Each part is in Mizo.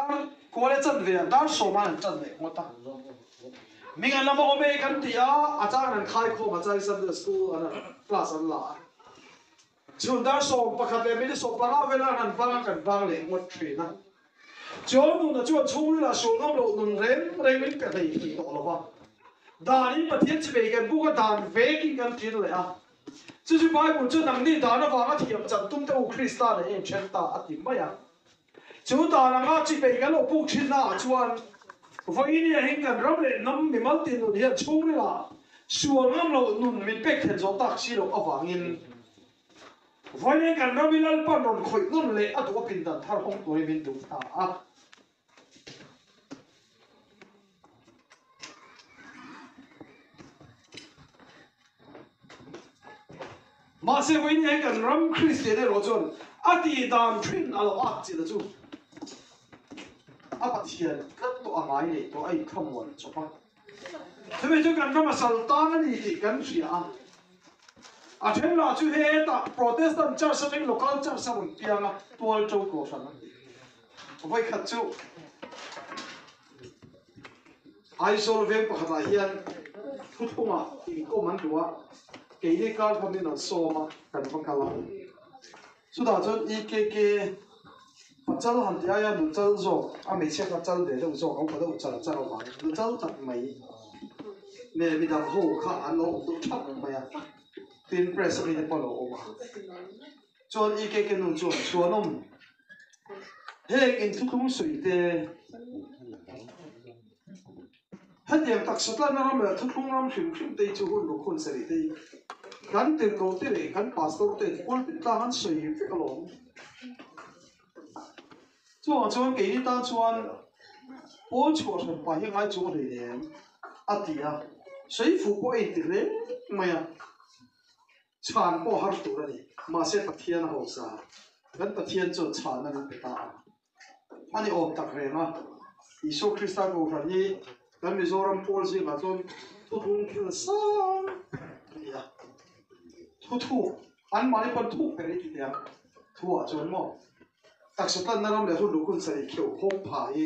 Dar kua leh chanve ah dar sawma an ṭan leh ngawt a. Ming an lama awm e kan ti a, a chang an khai khawm a changin Sunday school an class an la a. Chhun dar 11:15 velah an han bang a, kan bang leh ngawt thin a. Chuan nuna chuan chhungril ah sul ngam loh nun reng reng in ka hlei thei tawh lo va. Dan in Pathian chibei kan buk a, dan vek in kan ṭin leh a. Chu chu Bible chu nangni dan avanga thiam chan tum te u Krista leh a inṭhen ta a ti mai a. Chu dan anga chibei kan lo puk thin naah chuan vawinia hin kan ram leh hnam mimal ti nun hian chhungril ah sual ngam loh nun min pek then zawh tak si loh avangin vawiin kan ram hi Lalpan rawn khawih nawn leh a duh a pindan thar hawng turin min duh ta a. Mahse vawiin hian kan ram Kristian erawh chuan a tih dan thin a lo ak chilh a chu a Pathian tlat tawh a ngai leh tawh a inthlamuan chawp a. Chumi chu kan ram a sal tan a ni tih kan hria a. A then lah chu hetah Protestant Church atangin Local Church a rawn piang a, tual to kohhran a ni. Vawikhat chu Aizawl veng pakhatah hian thuthlungah inkawm an duh a, keini kar hlamin an sawm a, kan va kal a. Chutah chuan EKK pachal han ti aia nuchal zawk, a hmeichhia kha chal ve deuh zawk, a upa deuh char char avangin nuchal tak mai nge midang ho kha an lo awm deuh thap mai a, tin press ami te pawh a lo awm a. Chuan EKK nu chuan chhuanawm Heng inthutlung sawi te, hetiang taksa tlanna ram leh thuthlung ram hrim hrim te hi chu hun ruk hun sarih te hi kan tirhkoh te leh kan pastor te pulpit tlang an sawi vek alawm. Chuvang chuan keini tan chuan pawl chhuah hran pah hi ngai chung hleinem a ti a, sawi fuh pawh a inti hle mai a. Chhan pawh har tur a ni. Mahse Pathian a hausa. Kan Pathian chuan chhan a min pe ta a. A ni awm tak reng a. Isua Krista Kohhran hi kan Mizoram pawl zingah chuan thuthlung thil sang a ni a. Thuthuk, anmahni pawn thuk ber i ti teh ang. Thuah chuan maw? Taksa tlanna ram leh hun lukhun sarih kheuh khawng pha hi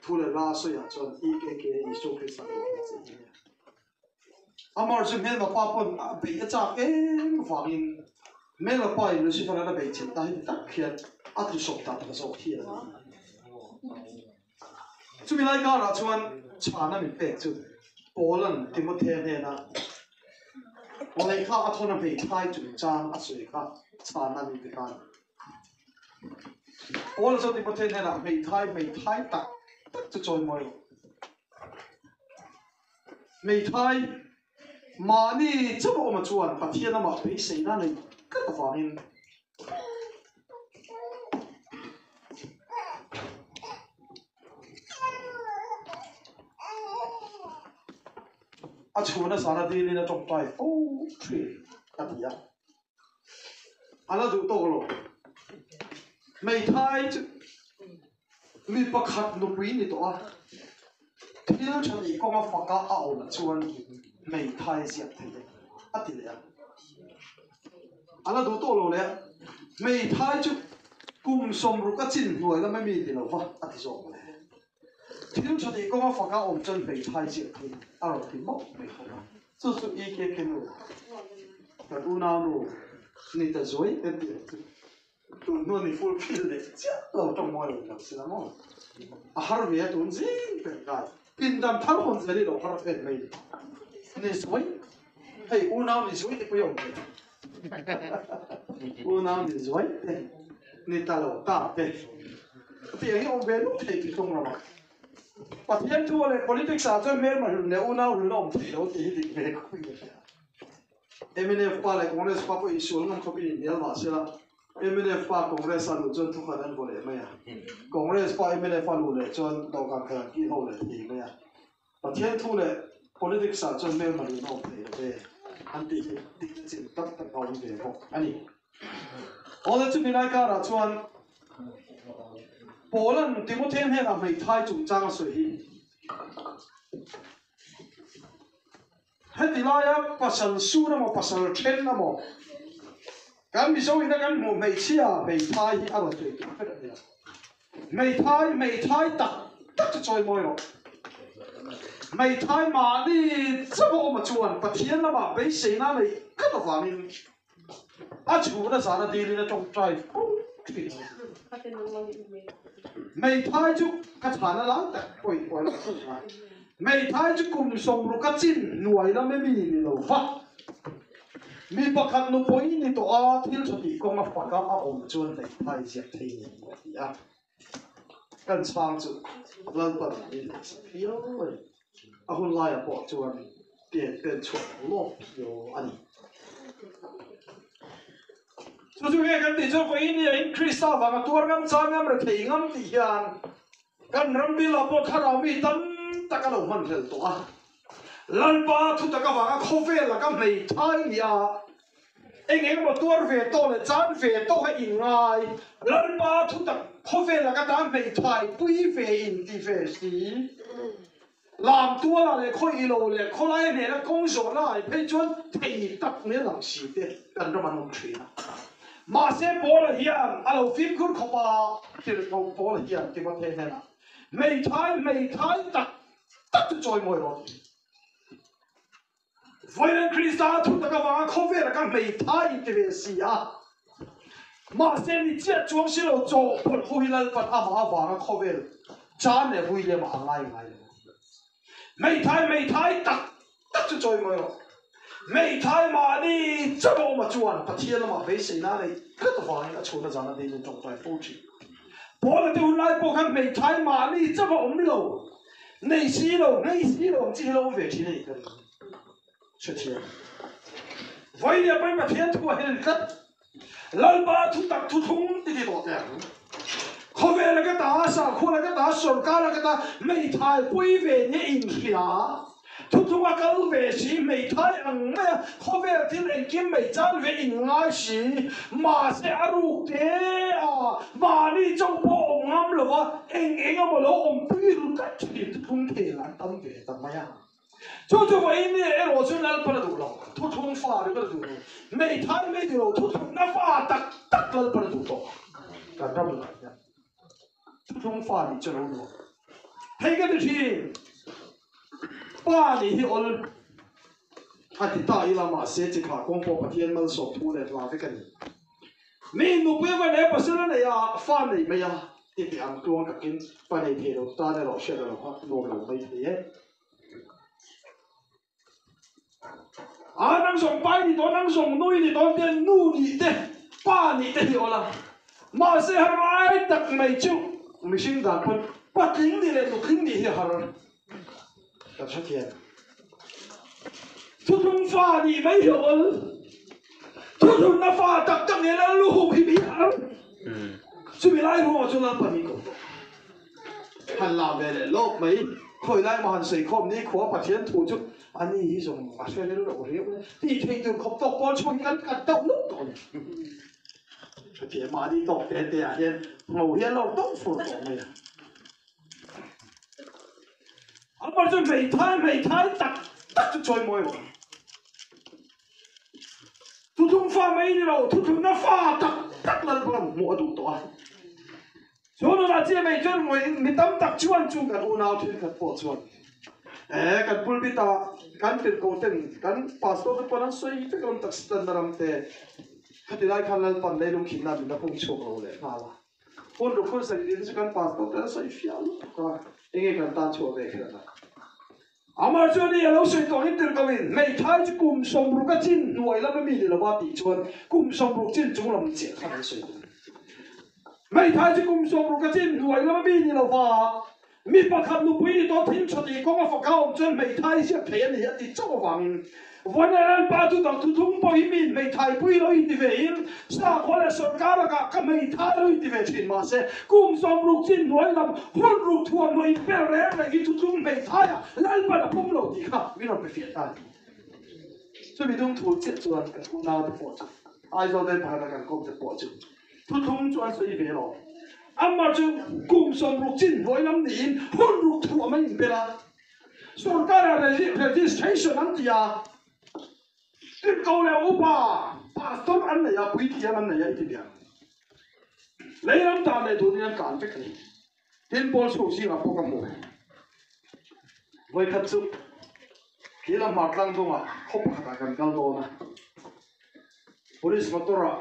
thu leh hla sawiah chuan EKK Isua Krista Kohhran chi hi a ni. Amar chu hmelma pa pawn a beih a chak em vangin hmelma pa in Lucifer an a beih chilh ta hi ti tak hian a tlu sawp ta tak zawk hi a ni. Chumi lai karah chuan chhana min pek chu Paula'n Timothea hnena lehkha a thawn a hmeithai chungchang a sawi kha chhana min pe ta a ni. Paula chuan Timothea hnenah hmeithai hmeithai tak tak chu chawimawi rawh. Hmeithai mahni chauh awma chuan Pathian amah beiseina nei tlat avangin a chhuna zana dilin a tawngtai fo thin a ti a. A la duh tawk lo. Hmeithai chu mi pakhat nupui ni tawh a, thil tha tih kawnga faka a awm chuan hmeithai ziak thei e, a ti leh a. A la duh tawk lo leh a, hmeithai chu kum 60 a chin hnuai lama mi ti lo va, a ti zawk mawle. Thil tha tih kawnga faka awm chuan hmeithai chiah khi a rawn ti mawp mai khawp a. Chu chu EKK nu, kan unaunu ni ta zuai em tih ang chu. Tun hnu ni full fill leh chiah lo tawng mawi lo lo si la maw. A har ve a tun zing ber kai. Pindan thar hawn zel i lo har em mai ni. Ni zuai, hei unau ni zuai te pawh i awm ve. Unau ni zuai te, ni ta lo ta te. Tiang hi awm ve nuk thei tih tum lo a. Pathian thu leh politics ah chuan hmelma hlun leh unau hlun a awm thei lo tih hi dik ve khawp in ka hria. Mnf pa leh Congress pa pawh insual ngam khawp in inhnial mah sela mnf pa Congress a luh chuan thukhat an vaw leh mai a. Congress pa mnf a luh leh chuan dawhkan khat an kih ho leh thei mai a. Pathian thu leh politics ah chuan hmelma hlun a awm thei lo ve an tih hi dik chin tam tak a awm ve bawk a ni. Awle chumi lai karah chuan Paula'n Timothea hnenah hmeithai chungchang a sawi hi. Heti laia pasal sur emaw pasal then emaw kan Mizo ina kan hmuh hmeichhia hmeithai hi a rawn sawi tur vek a ni a. Hmeithai, hmeithai tak tak chu chawi mawi rawh. Hmeithai mahni chauh a awm a chuan Pathian lamah beiseina neih tlat avangin a chhuna zana dilin a tawngtai fo thin. Hmeithai chu ka chhana lai tak pawhin pawh a lo ngai. Hmeithai chu kum sawmruk a chin hnuai lam emi ni lo va. Mi pakhat nupui ni tawh a thil tha tih kawng a fak a a awm chuan hmeithai ziak thei ni a ti a. Kan chhang chu Lalpan min ngaihsak phiau a ni. A hun laiah pawh chuan pen pen chhuah lawk phiau a ni. Chu chu nge kan tih chuan vawiin nia in Krista vanga tuar ngam chang ngam rethei ngam tih hian kan ram bilah pawh thlarau mi tam tak a lo hman hlel tawh a. Lalpa thutak avanga khawvel laka hmeithai nia Eng engemaw tuar ve tawh leh chan ve tawh a inngai. Lalpa thutak khawvel laka tan hmeithai pui ve in ti ve si. Lam tualah leh khaw ilo leh khawlai hnena kawng zawh lai phei chuan thei tak mai lang si te kan ram an awm thin a. Mahse Paula hian a lo fimkhur khawp a, tirhkoh Paula hian Timothea hnenah, Hmeithai, hmeithai tak tak chu chawimawi rawh ti. Vawiin Krista thu tak avanga khawvela ka hmeithai inti ve si a, mahse ni chiah chuang si lo chawhpawlh ho hi Lalpan amah avanga khawvel chan leh vui lemah a ngai ngai lo. Hmeithai hmeithai tak tak chu chawi mawi rawh. Hmeithai mahni chauh a awm a chuan Pathian lamah beiseina a neih tlat avangin a chhuna zana dilin tawngtai fo thin. Paula te hun lai pawh khan hmeithai mahni chauh a awm lo. Nei si lo, ngei si lo ang chi hi lo awm ve thin a ni ka ring. Hrethiam. Vawinia pawi Pathian thu a hel tlat. Lalpa thu tak thu thlung ti ti tawh teh ang. Khawvel a ka ta, sakhual a ka ta, sorkar a ka ta, hmeithai pui ve nia inhria. Thuthlung a kal ve si, hmeithai ang mai a, khawvel thil engkim mai chan ve inngai si. Mahse a ruk te a, mahni chauh pawh awm ngam lo va, eng eng emaw lo awm pui ru tlat thin thuthlung thel an tam ve ta mai a. Chu chu vawiin ni erawh chu Lalpan a duh lo, thuthlung fa ringawt a duh lo, hmeithai mai duh lo, thuthlungna fa tak tak Lalpan a duh tawh kan ram lah hian. Thuthlung fa nih chu a lo nuam. Hei ka ti thin, pa nih hi awl a ti ta ila mahse chi thlah kawng pawh Pathian malsawm thu leh hla vek a ni. Mi nupui va leh pasal a nei a, fa nei mai a ti teh ang tluang takin pa nei thei lo tan erawh hriat a lo nuam lo mai thei e. A nang zawng pai ni tawh, nang zawng nui ni tawh te, nu nih te, pa nih te hi awl a. Mahse har lai tak mai chu mihring dan pawn patling nih leh nutling nih hi a har kan hrethiam. Thuthlung fa nih mai hi a awl. Thuthlunna fa tak tak nen a lu hum hi hi a har. Chumi lai ruangah chuan Lalpa min ko tawh. Han la ve leh lawk mai. Khawi lai emaw han sawi khawm ni khua Pathian thu chu a ni hi zawng a hre ril loh riau mai. Tih theih tur khawp tawk pawl chhung hi kan kat deuh nuk tawh a ni. Hrethiam mahni tawk te te ah hian ngho hi a lawr deuh fur tawh mai a. Amah chu hmeithai hmeithai tak tak chu chawi mawi rawh. Thuthlung fa mai ni lo, thuthlungna fa tak tak Lalpan hmuh a duh tawh a. Chu nunah chiah mai chuan mi tam tak chuan chu kan unau thenkhat pawh chuan eh kan pulpit ah kan tirhkoh ten kan pastor te pawn an sawi vek ram tak sitanna ram te khati lai khan Lalpan leilung khinna min la hung chhuak lo leh nghal a. Hun ruk hun sawi dil chu kan pastor te an sawi fiah lutuk a, enge kan tan chhuah ve kher ang. Amah chuan i a lo sawi tawh in tirhkoh in hmeithai chu kum 60 a chin hnuai lam a mi ni lova tih chuan kum 60 chin chung lam chiah khan an sawi tawh. Hmeithai chu kum 60 a chin hnuai lam a mi ni lova mi pakhat nupui ni tawh thil tha tih kawng a faka awm chuan hmeithai ziak thei a ni a ti chauh avangin Vawiin Lalpa chu dang thuthung pawh hi mi hmeithai pui lo inti ve in sakhua leh sawrkar lakah ka hmeithai lo inti ve thin mahse kum 60 chin hnuai lam hun ruk thuamhnaw inpel reng reng hi thuthung hmeithai ah Lalpan a pawm lo tih kha min rawn pe fiah ta a ni. Chumi dung thu chiah chuan kan unau te pawh chu Aizawl veng pakhat a kan kawm te pawh chu thuthung chu an sawi ve lo. Amah chu kum 60 chin hnuai lam niin hun ruk thuam a inpel a. Sorkara registration an ti a, tirhkoh leh upa, pastor an nei a, puithiam an nei a i ti biang. Lei ram tan leh dunin an tlan vek a ni. Tin pawl chho zingah pawh ka hmu. Vawikhat chu khi lam hmar tlang dungah khaw pakhatah kan kal dawn a. Police motor ah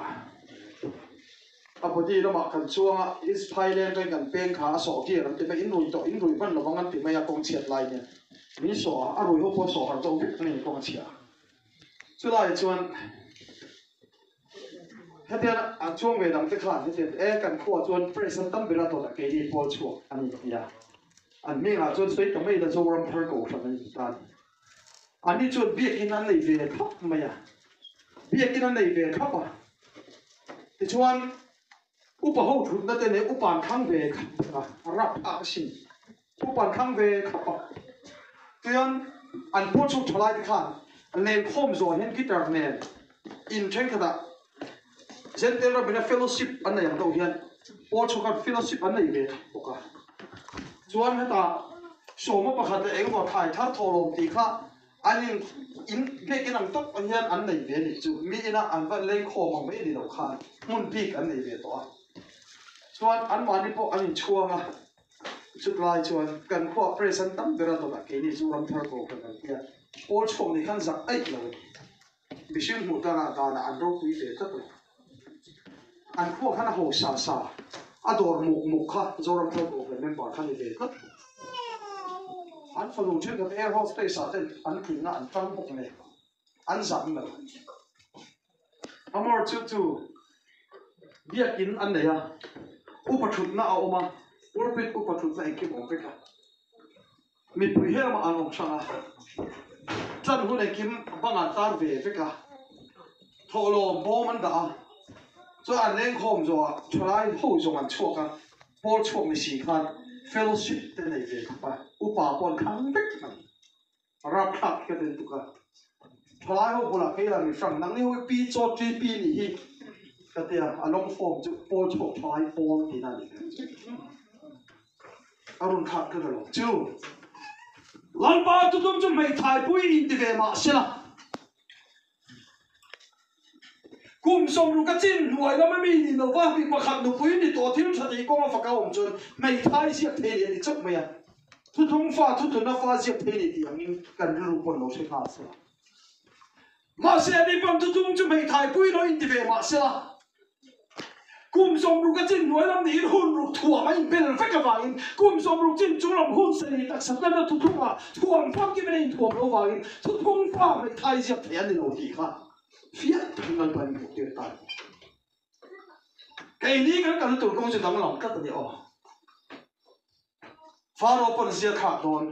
a body lamah kan chuang a, East Phailen veng kan peng kha a sawh gear an ti mai, in rui tawh, in rui hman lovang an ti mai a kawng chhiat lai hian min sawh a, a rui ho pawh a sawh harh deuh vek mai kawng a chhia. Chulaiah chuan Hetiang an chuang ve dang te khan hetiang e kan khuaah chuan press an tam ber a tawt a keini pawl chhuak a ni ti a. An hmingah chuan sawi ta mai la Zoram thar kohhran an in ta a ni. Anni chuan biakin an nei ve thlap mai a. Biakin an nei ve thlap a. Tichuan upa ho thutna te nen upa an thlang ve thlap bawk a, a rap thlak asin. Upa an thlang ve thlap a. Tichuan an pawl chhuak tha lai te khan lenkhawm zawh hian guitar nen in thenkhatah Zentel ramina fellowship an nei ang deuh hian pawl chhuak khan fellowship an nei ve thlap bawk a. Chuan hetah sawma pakhat leh engemaw thlai thar thawhlawm tih kha an in in biakin ang tawp hian an nei ve a nih chu. Mi ina an va lengkhawm ang mai a ni loh khan hmun bik an nei ve tawh a. Chuan anmahni pawh an inchhuang a. Chutlai chuan kan khuaah press an tam ber a dawtah keini Zoram thar ko kan han tia pawl chhuak nih khan zak aih lo a ni. Mihring hmuh danah danah an ropui ve tlat lo. An khuah khan a ho sa sa, a dawr muk muk kha Zoram thar ko kan member kha ni ve tlat lo. An fanu thenkhat air hostess ah ten an tlinna an tang bawk nen an zak lo. Amor chu chu biakin an nei a, upa thutna a awm a, pulpit upa thutna engkim awm vek a, mipui he lamah an awm hrang a, tlan hun engkim bangah an tar ve vek a, thawhlawm bawm an dah a, chuan an lengkhawm zawhah thalai ho zawng an chhuak a, pawl chhuak ni si khan fellowship te nei ve khawp a, upa pawh an thlang vek mai. Rapthlak hi ka tel tuk a. Thalai ho bulah kei lah mi hrang nang ni ho hi pi chaw ṭi pi nih hi ka tia a long form chu pawl chhuak thalai pawl tihna a ni. A rawn thlak ka lo chu. Lalpa tutum chu hmeithai pui inti ve mah sela. Kum sawmruk a chin hnuai lama mi ni lova mi pakhat nupui ni tawh thil tha tih kawnga faka awm chuan hmeithai ziak thei leh a ni chauh mai a. Thuthung fa thuthuna fa ziak thei leh tih angin kan rilru pawn lo hre nghal se la. Mahse ani pawn thuthung chu hmeithai pui lo inti ve mah se la. Kum sawmruk a chin hnuai lam niin hun ruk thuam a inbel vek avangin kum sawmruk chin chung lam hun sarih taksa tana thuthunga thuam famkim in a inthuam loh avangin thuthung fa hmeithai ziak thei a ni lo tih kha fiah takin Lalpa in hmuh tir ta a ni. Keini kan kalna tur kawng chu danglam tlat a ni aw. Faro pawn zia thlak dawn.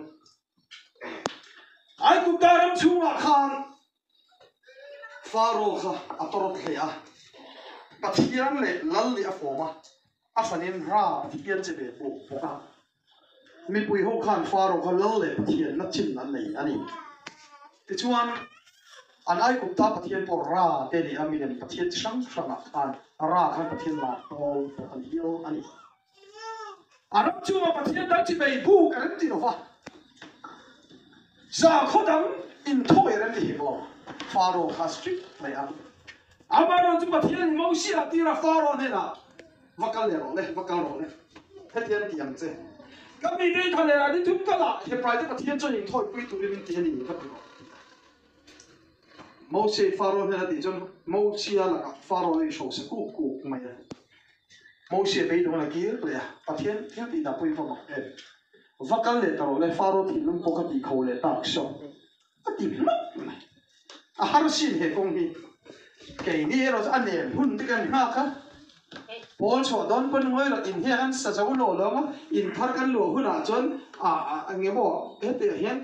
Aigupta ram chhungah khan Faro kha a tawrh hle a, Pathian leh Lal nih a fawm a, a hranin Ra Pathian che ve pawh bawk a. Mipui ho khan Faro kha Lal leh Pathian na chin an nei a ni. Tichuan, an Aigupta Pathian pawh Ra te ni a, milem Pathian chi hrang hrangah khan Ra khan Pathian lar pawl pawh an hial a ni. A ram chungah Pathian dang chi bei buk a rem ti lo va, zakhaw dang inthawi a rem ti hek lo. Faro kha strict mai ang. Amaherawhchu chu Pathian in Mosia tira Faro hnenah, Va kal leh rawh le, va kal rawh le, hetiang ti ang che. Ka mite i tha leh rah ni thum kal ah Hebraite Pathian chuan inthawipui turin min ti a ni, va ti rawh, ti a. Mosia Faro hnenah tih chuan Mosia lakah Faro a inhrosa kuk kuk mai a. Mosia beidawng a kir leh a, Pathian thil tih dah pawhin va mak em. Va kal leh ta rawh le, Faro thinlung pawh ka tih kho leh tak saw a ti hmak mai. A harsin he kawng hi keini erawh chu a nem hun te kan nghak a. Pawl chhuah dawn pawn ngawi rawh in hian an sa zo lo lo ang a, in thar kan luah hunah chuan a eng nge maw hetiang hian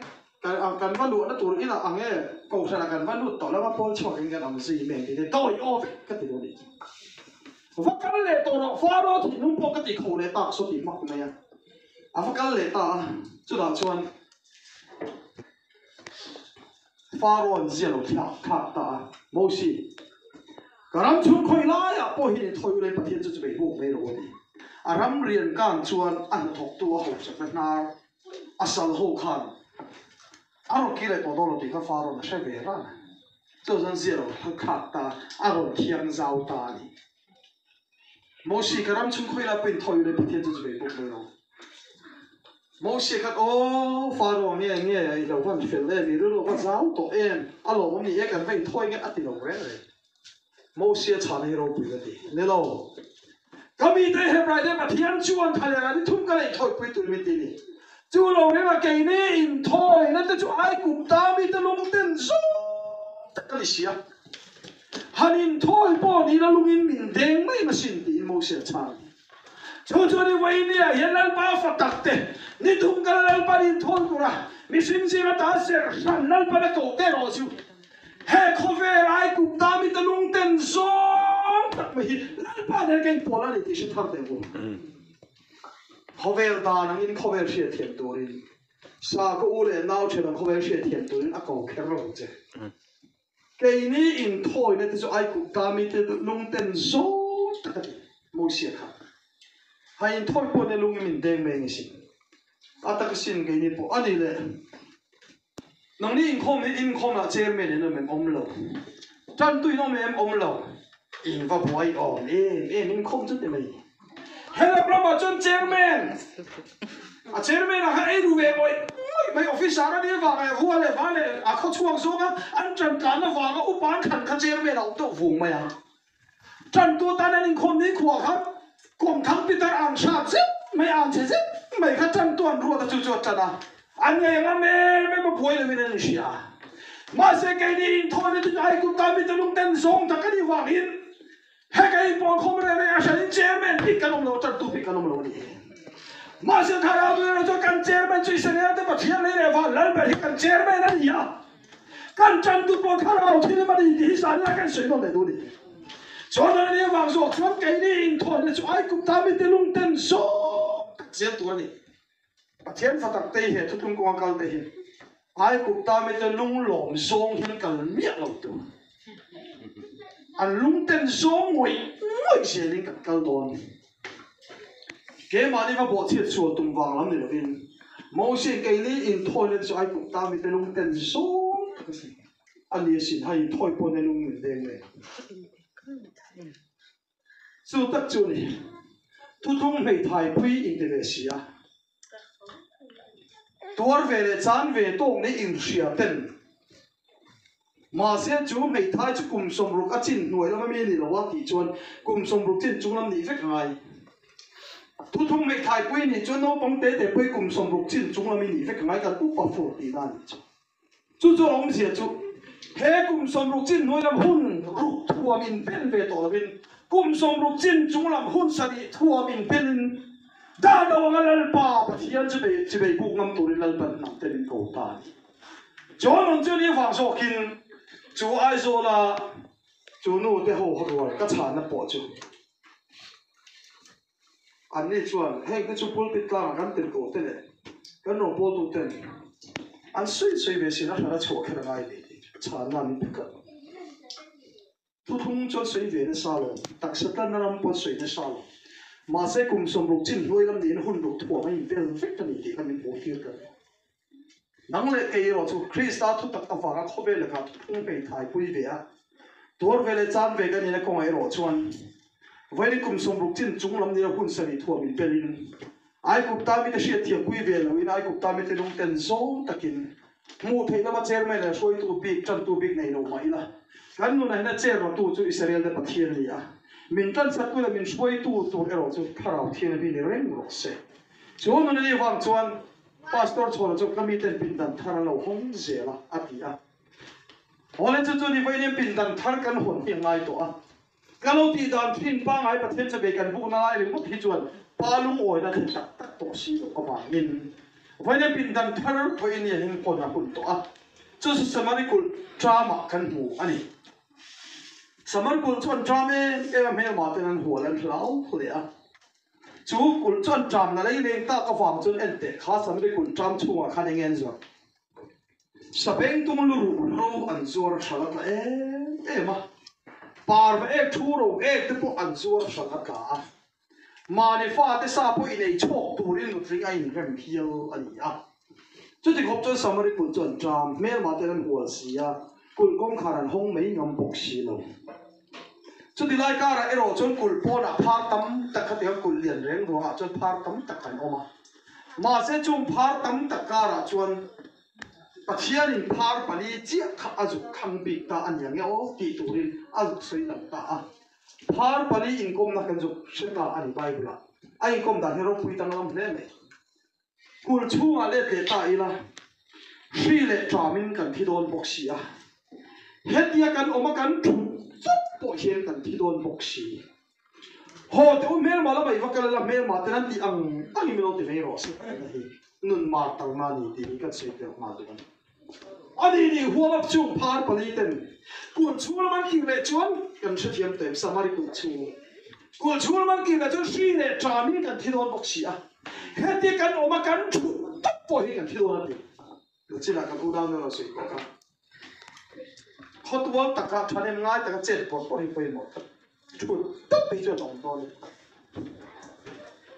Kan va luahna tur inah ang e, kohhranah kan va lut tawh lo a, pawl chhuak in kan awm zui mai ang tih dawi aw vek ka ti lo nih chu. Va kal leh tawh rawh, Faro thinlung pawh ka ti kho leh tak saw tih hmak mai a. A va kal leh ta a, chutah chuan Faro an zia lo thlak thlak ta a, Mosi, ka ram chhung khawi laiah pawh hian i thawi ula in Pathian chu chu bei buk mai rawh aw ti. A ram rian kang chuan a hnathawktu a hauhsakna hnar A sal ho khan a rawn kir leh tawh dawn lo tih kha fa rawn hre ve ran a, chu chuan zia lo thlak ta, a rawn thiang zau ta a ni. Mosi, ka ram chhung khawila pawhin thawi leh Pathian chu chu bei bawk mai lo. Mosia khan, Aw, Faro, nge nge, i lo van fel em, i rilru va zau tawh em, a lawmawm ni e, kan va inthawi nge a ti lo reng reng. Mosia chhana hi ropui ka ti. Ni lo. Ka mite Hebraite Pathian chuan thaleng an thum ka leih thawipui tur min ti ni. Chu lo renga keini inthawina te chu Aigupta mite lungten zawng tak ka ni si a. Han inthawi pawh ni la lungin min deng mai masin tiin Mosia chhan a ni. Chu chu ni Wayne-a hian Lalpa fa tak te, ni thum kala Lalpan inthawi tura mihring zinga ta ser hran Lalpan a koh te erawh chu he khawvel Aigupta mite lungten zawng tak mai hi Lalpa nen ka inpawl a ni tih hre thar teh u. Khawvel dan angin khawvel hriatthiam turin sa ka u leh nau then ang khawvel hriatthiam turin a ko kher lo che. Keini inthawina te chu Aigupta mite lungten zawng tak a ti, Mosia kha. Ha inthawi pawh nia lungin min deng mai ang i sin. A tak asin keini pawh a ni le. Nangni inkhawm hi inkhawmah chairman in awm em? Awm lo. Tantu in awm em? Awm lo. In va buai awm em em inkhawm chu ti mai. Helap ramah chuan chairman, a chairman ah khan ei ru ve ngawih ngawih mai officer a nih avang leh vua leh va leh a khaw chhuak zawng a an tan tlan avanga upa an thlan kha chairman a awm deuh vung mai a. Tantu tan an inkhawm ni khuah kha kawmthang pitar ang hrat zet mai ang chhe zet mai kha tantu an ruat a chu chu a tan a. An ngei ang a mem em a buai lovin an inhria a. Mahse keini inthawhna chu Aigupta mite lungten zawng tak a nih vangin Heka in pawl khawm reng reng a hran in chairman bik kan awm lo, tantu bik kan awm lo a ni. Mahse thlarau tu erawh chuan kan chairman chu Israel te Pathian lei leh van lal ber hi kan chairman a ni a. Kan tantu pawh thlarau thil a ni tih hi zan ina kan sawi nawn leh duh a ni. Chuan a ni avang zawk chuan keini inthawhna chu Aigupta mite lungten zawk tak zel tur a ni. Pathian fa tak te hi he thutlung kawnga kal te hi Aigupta mite lunglawm zawng hian kal miah lo tur. An lungten zawng ngawih ngawih zelin kan kal dawn. Keimahni va bawhchhiat sual tum vang lam ni lovin Moses keini inthawina te chu Aigupta mite lungten zawng tak a si. A ni asin, hei inthawi pawh nia lung min deng mai. Chu tak chu ni, thuthlung hmeithai pui inti ve si a, tuar ve leh chan ve tawk nei inhria ten mahse chu hmeithai chu kum 60 a chin hnuai lama mi a ni lo a tih chuan kum 60 chin chung lam nih vek a ngai. Thuthlung hmeithai pui nih chuan naupang te te pawhin kum 60 chin chung lam i nih vek a ngai kan upa fur tihna a nih chu. Chu chu a awmzia chu he kum 60 chin hnuai lam hun ruk thuam in pen ve tawh lovin kum 60 chin chung lam hun 70 thuam in penin dan lo anga Lalpa Pathian chu bei chi bei buk ngam turin Lalpan hnam te min ko ta a ni. Chuan rawn chu ni vang zawkin chu Aizawla chu nu te ho rual ka chhanna pawh chu Anni chuan, Heng te chu pulpit tlangah kan tirhkoh te leh kan rawngbawltu ten an sawi sawi ve sin a hran a chhuah kher a ngai ve tih chhanna an inpe tlat. Thuthlung chuan sawi ve nasa lo, taksa tlanna ram pawh an sawi nasa lo. Mahse kum 60 chin hnuai lam niin hun ruk thuam a inbel vek a ni tih kha min hmuh tir tlat. Nang leh kei erawh chu Krista thutak avanga khawvel lakah thuthlung hmeithai pui ve a, tuar ve leh chan ve ka nihna kawngah erawh chuan vawiin kum 60 chin chung lam nia hun 70 thuam in pelin Aigupta mite hriatthiam pui ve loin Aigupta mite lungten zawng takin hmuh theih lama chairman leh hruaitu bik tantu bik nei lo mah ila kan nunah hian a chair ratu chu Israel te Pathian a ni a, min tansaktu leh min hruaitu tur erawh chu Thlarau Thianghlim hi ni reng rawh se. Chu nun a nih vang chuan Pastor chhuahna chu ka miten pindan thar an lo hawng zel a, a ti a. Awle chu chu ni vawiin pindan thar kan hawn hi a ngai tawh a. Ka lo tih dan thin pangai Pathian chaw bei kan bukna lai ringawt hi chuan pa lungawina thlen tak tak tawh si loh avangin vawiin pindan thar vawiin hian hawn a hun tawh a. Chu chu Samari kulh tramah kan hmu a ni. Samari kulh chuan tram em em a hmelmah ten an hual an hlau hle a. Chu kulh chuan ṭamna lei leng tak avang chuan en teh kha Samri kulh ṭam chhungah khan eng nge an zuar? Sabengtung lu ruh ro an zuar hral a tla em em a, parva ek thu ro ek te pawh an zuar hral a tla a, mahni fate sa pawh inei chhawk turin nutling a inrem hial a ni a. Chuti khawp chuan Samari kulh chu an ṭam, hmelmah ten an hual si a, kulh kawngkhar an hawng mai ngam bawk si lo. Chuti lai karah erawh chuan kulh pawnah phar tam tak khatiang kulh lian reng ruangah chuan phar tam tak an awm a. Mahse chung phar tam tak karah chuan Pathianin phar pali chiah kha a zuk thlang bik ta a nia nge aw tih turin a zuk sawi lang ta a. Phar pali inkawmna kan zuk hre ta a ni Bible-ah. A inkawm dan hi ropui danglam hle mai. Kulh chhungah let leh ta ila, hri leh ṭamin kan thi dawn bawk si a. Hetia kan awm a kan thut chawp pawh hian kan thi dawn bawk si. Haw teh u hmelma lama i va kal ila hmelma ten an tih ang angin min lo ti mai rawh se tihna hi nun mar talna a ni tih hi kan sawi tel nghal duh a ni. A ni nih huam a chung phar pali ten kulh chhung lam an kir leh chuan kan hrethiam tawh em Samari kulh chhung kulh chhung lam an kir leh chuan hri leh ṭamin kan thi dawn bawk si a. Heti kan awm a kan thu tak pawh hi kan thi dawn a ti. Nachinah kan unau nula sawi pawh kha khawtual taka thahnem ngai taka chet pawh pawh hi pawimawh tak thu tak hi chuan a awm dawn a ni.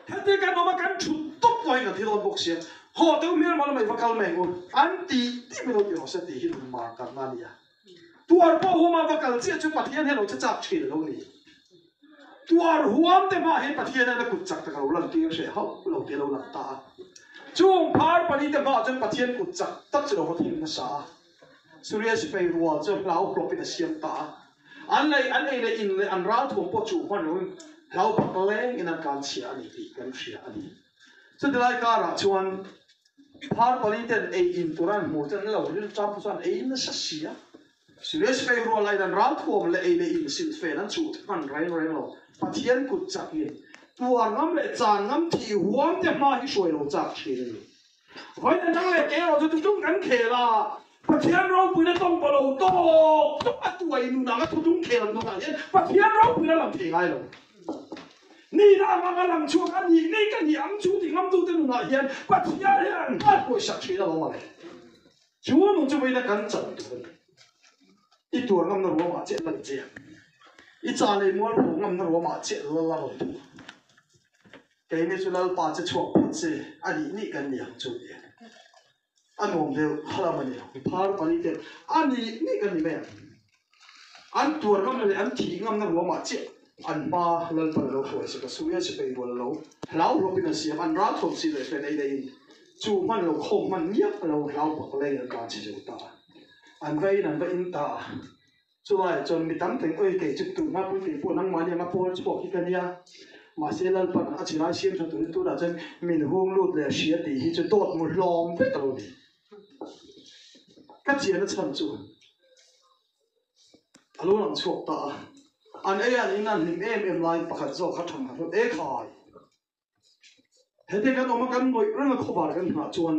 Heti kan awm a kan thu tawp pawh hi kan thi dawn bawk sia. Haw teuh hmel mah lamah i va kal mai ang u. An ti tih mai lo ti rawh se tih hi lungmar karna a ni a. Tuar pawh huama va kal chiah chu Pathian hian lo che chak thin a lo ni. Tuar huam te hmaah hian Pathian hian a kut chak tak a lo lantir hreh hauh lo tih a lo lang ta a. Chung phar pali te hmaah chuan Pathian kut chak tak chu lo va thleng nasa a. Suria sipai rual chu hlau hlawpin a siam ta a. An lei an ei leh in leh an ralthuam pawh chuh hman loin hlau bak lengin an tlan chhia a ni tih kan hria a ni. Chutilai karah chuan phar pali ten ei in tur an hmuh chuan an lo ril ṭam chuan ei nasa si a. Suresh Pei rual aiin an ralthuam leh ei leh in silhfen an chuh hman reng reng lo. Pathian kut chakin tuar ngam leh chan ngam thih huam te hma hi hruai lo chak thin a ni. Vawiin dang leh kei erawh chu tutum kan khel a, Pathian ropuina tawng pawh lo tawk tawk a tuai nun anga thutum khel nunah hian Pathian ropuina lang thei ngai lo. Ni na ang anga lang chhuak a nih ni ka nih ang chu ti ngamtute nunah hian Pathian hian an hman pawisa thin alawm a le. Chu nung chu vawiina kan chan tur a ni. I tuar ngamna ruamah chiah la ni che. I cha leh mualpho ngamna ruamah chiah la la rawn duh. Keini chu Lalpa che chhuak phawt se a nih nih kan ni ang chu ti a. A nuam deuh khalam a ni ang. Phar pali te a nih nih kan ni mai ang. An tuar ngamna leh an thih ngamna ruamah chiah an hma Lalpan a lo hruai sak a, Suria sipai rual a lo hlau hlawpin an siam, an ral thawm si leh fen ei leh in chu hman lo khawm hman miah a lo hlau bak leng an tlan chhe zo ta a, an va in an va in ta a, chulaiah chuan mi tam teng awi kei chu tun hma pui kei pawh nangmahni anga pawl chhuak hi ka nia, mahse Lalpan a chilai siam tha turin tunah chuan min hung lut leh hria tih hi chu dawt mu hlawm vek a lo ni. Ka chian a chhan chu a lo lang chhuak ta a, an ei an in an hlim em em lai pakhat zawk kha than khat e khai. Hete kan awm a kan ngawih reng a khawvar kan nghah chuan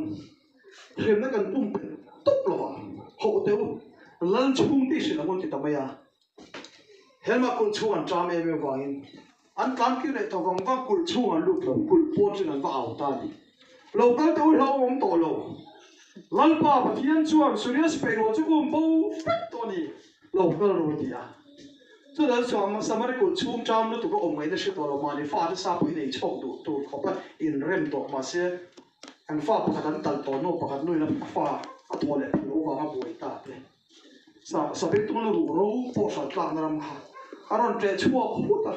hremna kan pumpelh tawp lo ang. Hawh teu lal chhung tih hrilh ang ti ta mai a. Helma kulh chhung an ṭam em em vangin an tlan kir leh ta vang vang kulh chhung an lut lo, kulh pawn chuan an va au ta a ni. Lo kal teh u hlauhawm awm tawh lo. Lalpa Pathian chuan Surias peihrual chu um bo vek tawh a ni, lo kal ru a ti a. Chutah chuan Samari kulh chhung ṭam lutuk a awm ngaihna hre tawh lo mahni fate sa pawhin ei chhawk duh tur khawp a inrem tawh mahse an fa pakhat an talh tawh hnu pakhat nuin a fa a thawh leh phal loh vanga buai ta te. Sabek tung lu ruh ro pawh hral tlakna ram kha a rawn ṭeh chhuak hut a,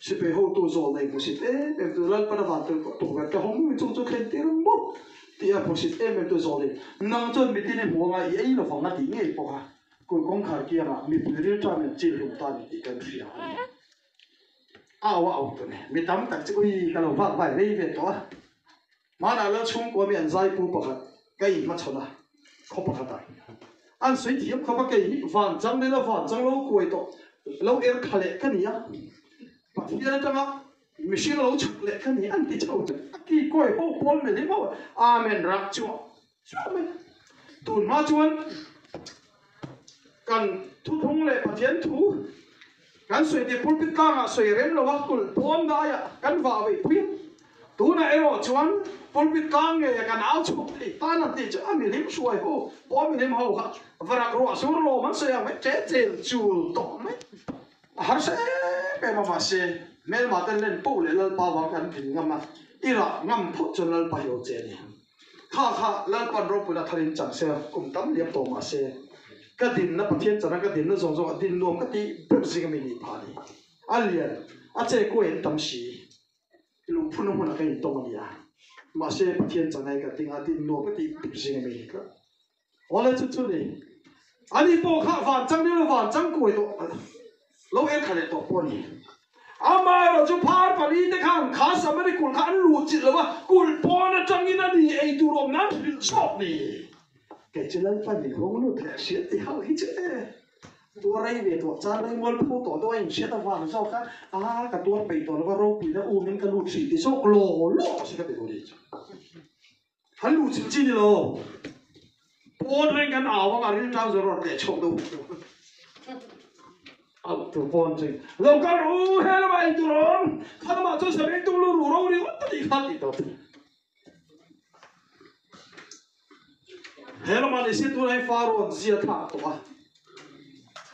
sipai hotu zawl nei hmusit em em tu Lalpana van tel tukverh te hawng in chung chu thlen tir mawp tih a hmusit em em tu zawlin nang chuan mitin i hmu anga i ei lovang a tih ngei pawh kha kulh kawngkhar kiangah mipui rilṭam in chil hlum ta ni tih kan hria a ni. Au a au ta ni. Mi tam tak chu ui ka lo vak vai rei ve tawh a. Hmanah lal chhungkua mi an zaipu pakhat ka inhmachhawn a, khaw pakhatah an sawi thiam khawp a, kei hi van chang nila van chang lo kuai tawh lo er kha leh ka ni a, Pathian atanga mihring lo chhuk leh ka ni an ti chho chu a ki kawi ho pawl mel hi maw Amen rak chuah chuah mai. Tun hma chuan kan thuthung leh Pathian thu Kan sawi tih pulpit tlangah sawi rem lo a, kulh pawn daiah kan vah veih pui a. Tunah erawh chuan pulpit tlang ngeia kan au chhuak thei tan an tih chu a mihlim hruai ho pawh mihlim ho kha varak ruah sur lawm an sawi ang mai, che chel chul tawh mai. A harsa em em a mahse hmelma ten len poh leh Lalpa vang kan din ngam a, i rah ngam phawt chuan Lalpa hi lo che a ni. Kha kha Lalpan ropuina tharin chang se kum tam liam tawh mahse ka dinna Pathian chana ka dinna zawng zawng a din nuam ka tih ber zing ami nih phah a ni. A lian, a che kuai an tam si. Lungphunna hmunah ka intawng a nia. Mahse Pathian chanai ka tinga tin nuam ka tih ber zing a mi ni tlat. Awle chu chu ni. Ani pawh kha van chang leh lo van chang kuai tawh lo en kha leh tawh pawh a ni. Amaherawh chu phar pali te khan kha Samari kulh kha an luh chilh lo va, kulh pawn atangin a ni ei tur awm nan hrilh zawk ni. Kei chu Lalpa min hawng lut leh hriat ti hauh hi chu e. Tuar rei ve tawh chan rei mual phu tawh dawn a inhriat avang zawk a, a ka tuar peih tawh lova ropuina umin ka lut hrih ti zawk law law se ka ti duh ni chu. Han luh chilh chi ni lo. Pawn reng kan au ang a rilṭam zawh rawn tleh chhuak deuh huk deuh. Au tur pawn chu lo kal rawh u, he lamah ei tur a awm, kha lamah chuan sabeng tung lu ruh ro ringawt ka tih kha tih tawh. He lamah ni se tunah hi fa rawn zia thlak tawh a.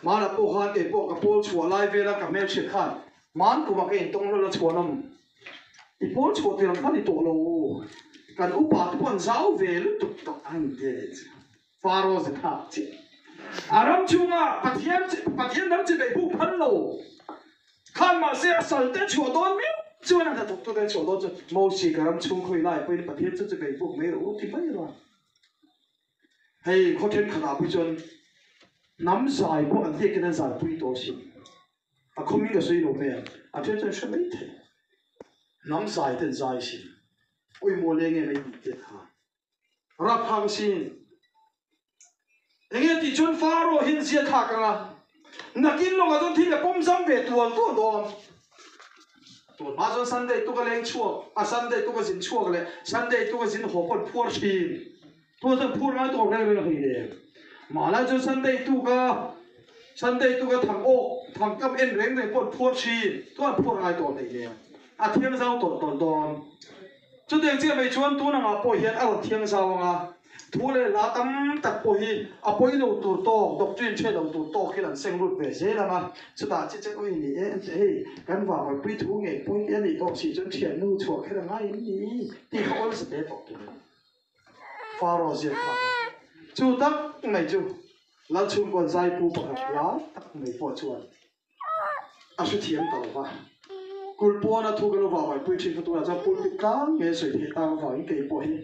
Hmanah pawh khan kei pawh ka pawl chhuah lai vela ka hmelchhiat khan hman kumah ka intawng hlawlh a chhuanawm. I pawl chhuah tir ang khan i tawh lo. Kan upa te pawh an zau ve lutuk tawh ang ti a nih chu. Faro ze thlak chiah. A ram chhunga Pathian Pathian ram chi beih buk phal lo khan mahse a sal te chhuah dawn miau chuan a hnathawk tu te chhuah dawn chuan Mosi ka ram chhung khawi lai pawhin Pathian chu chi beih buk mai rawh u ti mai rawh. Hei khaw thenkhatah pawh chuan hnam zai pawh an hliakin an zaipui tawh asin. A khawmin ka sawi lo mai ang, a then chuan hre mai thei. Hnam zai ten zai sin. Ui maw leng em ei tih te kha. Raphang sin. Enge tih chuan Faro hian zia thlak anga nakin lawngah chuan thil a pawm zam ve tual tual dawn. Tun hma chuan Sunday tuka leng chhuak, a Sunday tuka zin chhuak leh Sunday tuka zin haw pawn phuar thin. Tun chuan phuar ngai tawh reng reng a hei le. Mahla chuan Sunday tuka Sunday tuka thang awk, thang kam en reng reng pawn phuar thin. Tun phuar ngai tawh hlei le. A thiang zau tawlh tawlh dawn. Chutiang chiah mai chuan tun angah pawh hian a rawn thiang zau ang a, thu leh hla tam tak pawh hi a pawi lo tur tawk, doctrine hre lo tur tawk hian an seng lut ve zel ang a, chutah chi che ui ni e an ti hei kan vangawipui thu ngei pawi te a nih tawh si chuan thiannu chhuah kher a ngai em ni tih kha awlsa te tawh tur a ni. Pharaoh ziak phak a, chu tak mai chu Lalchhungkawn zaipu pakhat hla tak mai pawh chuan a hrethiam ta lo va. Kulh pawna thu kan lo vahvaipui thin kha tunah chuan pulpit tlang nge sawi theih tak avangin kei pawh hi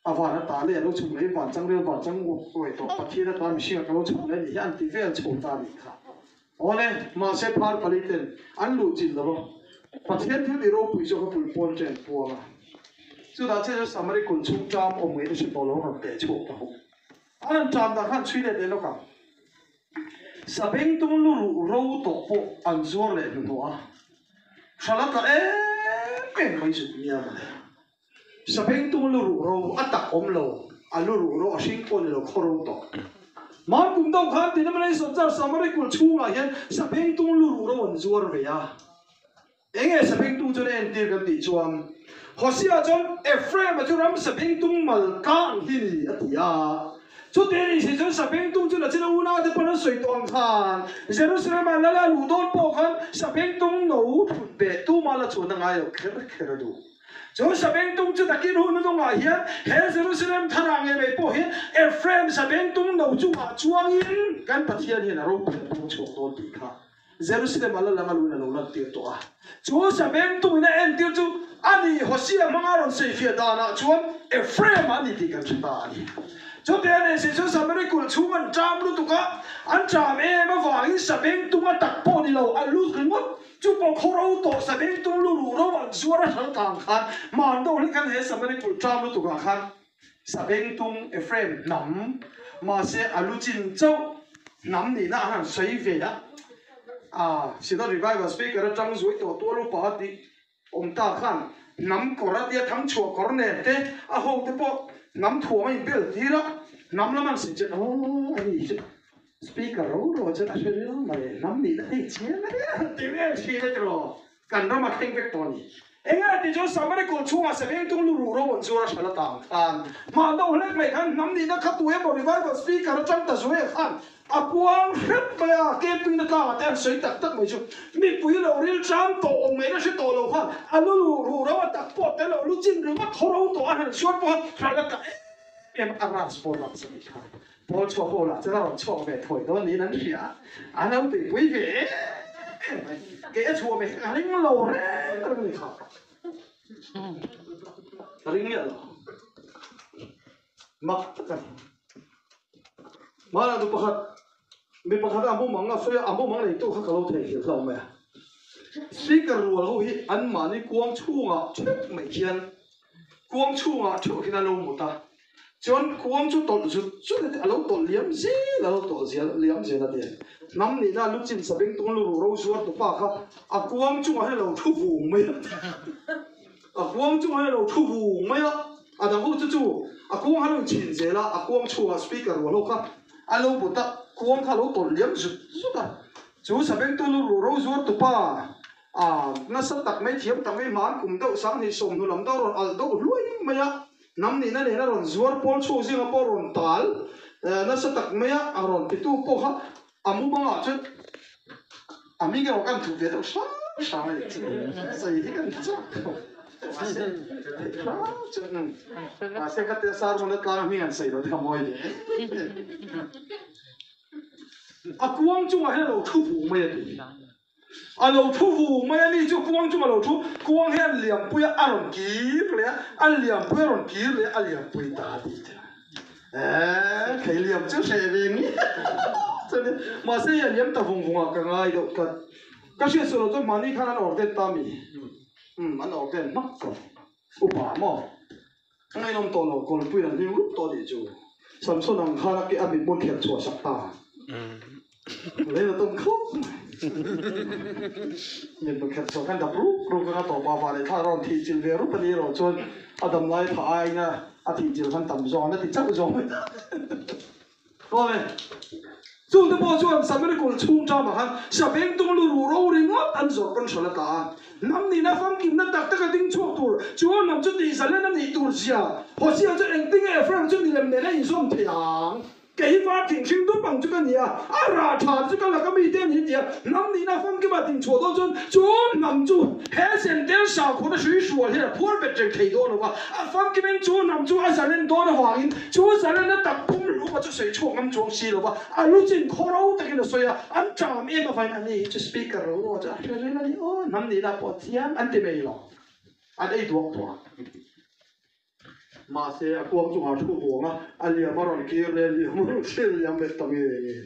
a van a ta leh a lo chhuk leh van chang rel van chang uai tawh Pathian atan mihring a ka lo chhuk leh a nih hi an ti vel chho ta a nih kha. Awle, mahse phar pali ten an luh chilh lo va, Pathian thil ti ropui zawk a kulh pawn chen puang a. Chutah chiah chuan Samari kulh chhung ṭam awm ngei na hre tawh lo rawn teh chhuak ta hawk. An rawn ṭam dah khan chhui let leh lawk ang. Sabengtung lu ruh ro tawh pawh an zuar leh hnuhnawh a, hrala tla em em mai zuk nia mawle. Sabengtung lu ruh ro a tak awm lo, a lu ruh ro a hring pawh ni lo khaw ro tawh. Hmar kum deuh khan Denomination Church Samari kulh chhungah hian Sabengtung lu ruh ro an zuar ve a. Enge sabengtung chuan a entir kan tih chuan Hosea chuan Ephraim-a chu ram sabengtung mal tlang hi ni a ti a. Chutih a nih si chuan sabengtung chu Lachina unaute pawn an sawi tawh ang khan Jerusalem-ah lal a luh dawn pawh khan sabengtung no thut beh tumah la chuan a ngai lo kher kher a duh. Chu sabengtung chu takin hun hnungah hian he Jerusalem tharah ngei mai pawh hian Ephraim sabengtung no chungah chuangin kan Pathian hian a ropui a pawng chhuak dawn tih kha Jerusalem a la lang a luin a lo lantir tawh a. Chu Sabengtungin a entir chu a ni Hosea hmanga rawn sawifiah danah chuan Ephraim a ni tih kan hre ta a ni. Chute a nei si chu Samari kulh chhung an ṭam lutuk a, an ṭam em avangin Sabengtung a tak pawh ni lo, a lut ringawt. Chu pawh khaw ro tawh Sabengtung lu ruh ro an zuar a hral tang khan hman deuh hlek khan he Samari kulh ṭam lutukah khan Sabengtung Ephraim hnam, mahse a lu chin chauh hnam nihna an han sawi ve a. A Synod Revival Speaker atang zuai tawh tual upa tih awm ta khan hnam kawr a tia thang chhuah kawr nen te a ho te pawh hnam thuam a inbel tir a, hnam lam an sawi chuan aw a ni chu Speaker ro ro chuan a hre ril mai, hnam nihna hei chiang a nia ti vel thin a tiraw. Kan ram a thleng vek tawh a ni. Enge ti chuan Samari kulh chhungah Sabengtung lu ruh ro an zuar a hral atang khan mah do hlek mai khan hnam nihna kha tu emaw revival speaker atang ta zuai khan a puang hrep mai a, camping na tlangah te an sawi tak tak mai chu mipui lo ril tang tawh awm ngaihna hre tawh lo khan a lu ruh ro a tak pawh tel lo lu chin ringawt thaw ro tawh a han suar pawh a hral a tla em em a, a ras pawl ram chu a nih kha. Pawl chhuak ho lah chuan a rawn chhuak ve thawi dawn niin an hria a, an lo tuipui ve em em mai. Kei a chhuah ve a ring lo reng reng a ni kha. Ka ring miah lo. Mak tak a ni. Hmanah nu pakhat, mi pakhat a mumang a sawi a, a mumang neitu kha ka lo theihnghilh hlauh mai a. Speaker rual ho hi anmahni kuang chhungah theuh mai khian, kuang chhungah theuh hian a lo mut a. Chuan kuang chu tawlh zut zut a ti, a lo tawlh liam zel, a lo tawlh zel liam zel a ti. Hnam nihna lu chin sabeng tung lu ruh ro zuar tupa kha a kuang chungah hian a lo thu vung mai a, a kuang chungah hian a lo thu vung mai a, a dang ho chu chu a kuang kha a lo inchhin zel a, a kuang chhungah speaker rual ho kha a lo but a, kuang kha a lo tawlh liam zut zut a. Chu sabeng tung lu ruh ro zuar tupa a nasa tak mai, thiam tak mai, hmaan kum deuh 20 sawmhnu lam deuh a rawn alh deuh hluai mai a. Hnam nihna nena rawn zuar pawl chhuak zinga pawh rawn tal nasa tak mai a, a rawn titu pawh kha a mumangah chuan a hming erawh kan thup ve deuh hrang hrang a ni chu sawi hi kan chak khawp mahse theih hrang chuan mahse ka tia sermon atang hming an sawi lo te kha mawi ve a kuang chungah hian a lo thu vung mai a ti. A lo thu vung mai a ni chu kuang chung a lo thu, kuang hian liampui a a rawn kir leh a, a liampui a rawn kir leh a, a liampui ta a tih chu. Eeh thei liam chu hreh ve nge chuan mahse hei a liam ta vung vung a ka ngai deuh tlat. Ka hriat suh lo chuan mahni khan an order ta mi? Umm an order hmak tawh. Upa maw? A ngaihnawm tawh lo, kawlpui an hlim rup tawh tih chu Samson ang khan a ke a mithmul khelh chhuah sak ta. Lei la tum khawp mai. Mithmul khelh chhuah khan dap rup rup anga tawpa vah leh thla rawn thih chilh ve rup a ni erawh chuan a dam lai phah aiin a thih chilh khan tam zawng an a ti chauh zawng mai. Aw Chungte pawh chuan Samari kulh chhung ṭamah khan Saveng tung lu ruh ro ringawt an zawrh pawn hral a tla a. Hnam nihna famkimna tak taka ding chhuak tur chu hnam chu tihzalen a nih tur zia Hosea chu engtin nge Ephraim chu milem nen a inzawm thei ang? Kei hi var thinghring dup ang chu ka ni a, a rah ṭha chu ka laka mite a ni ti a. Hnam nihna famkima ding chhuah dawn chuan chu hnam chu he Zentel sakhuana hrui hrual hian a phuar bet reng thei dawn lo va, a famkimin chu hnam chu a zalen dawn avangin Chu zalena tak pum hluma chu sawi chhuak ngam chuang si lova, a lu chin khaw ro takin a sawi a, an ṭam em avain a ni hi chu speaker ro ro chu a hre reng a ni aw, hnam nihna pawh a thiam an ti mai lo, an ei duak duak. Mahse a kuang chungah thu huang a, a liam a rawn kir leh liam a rawn thlir liam leh ta nge nge.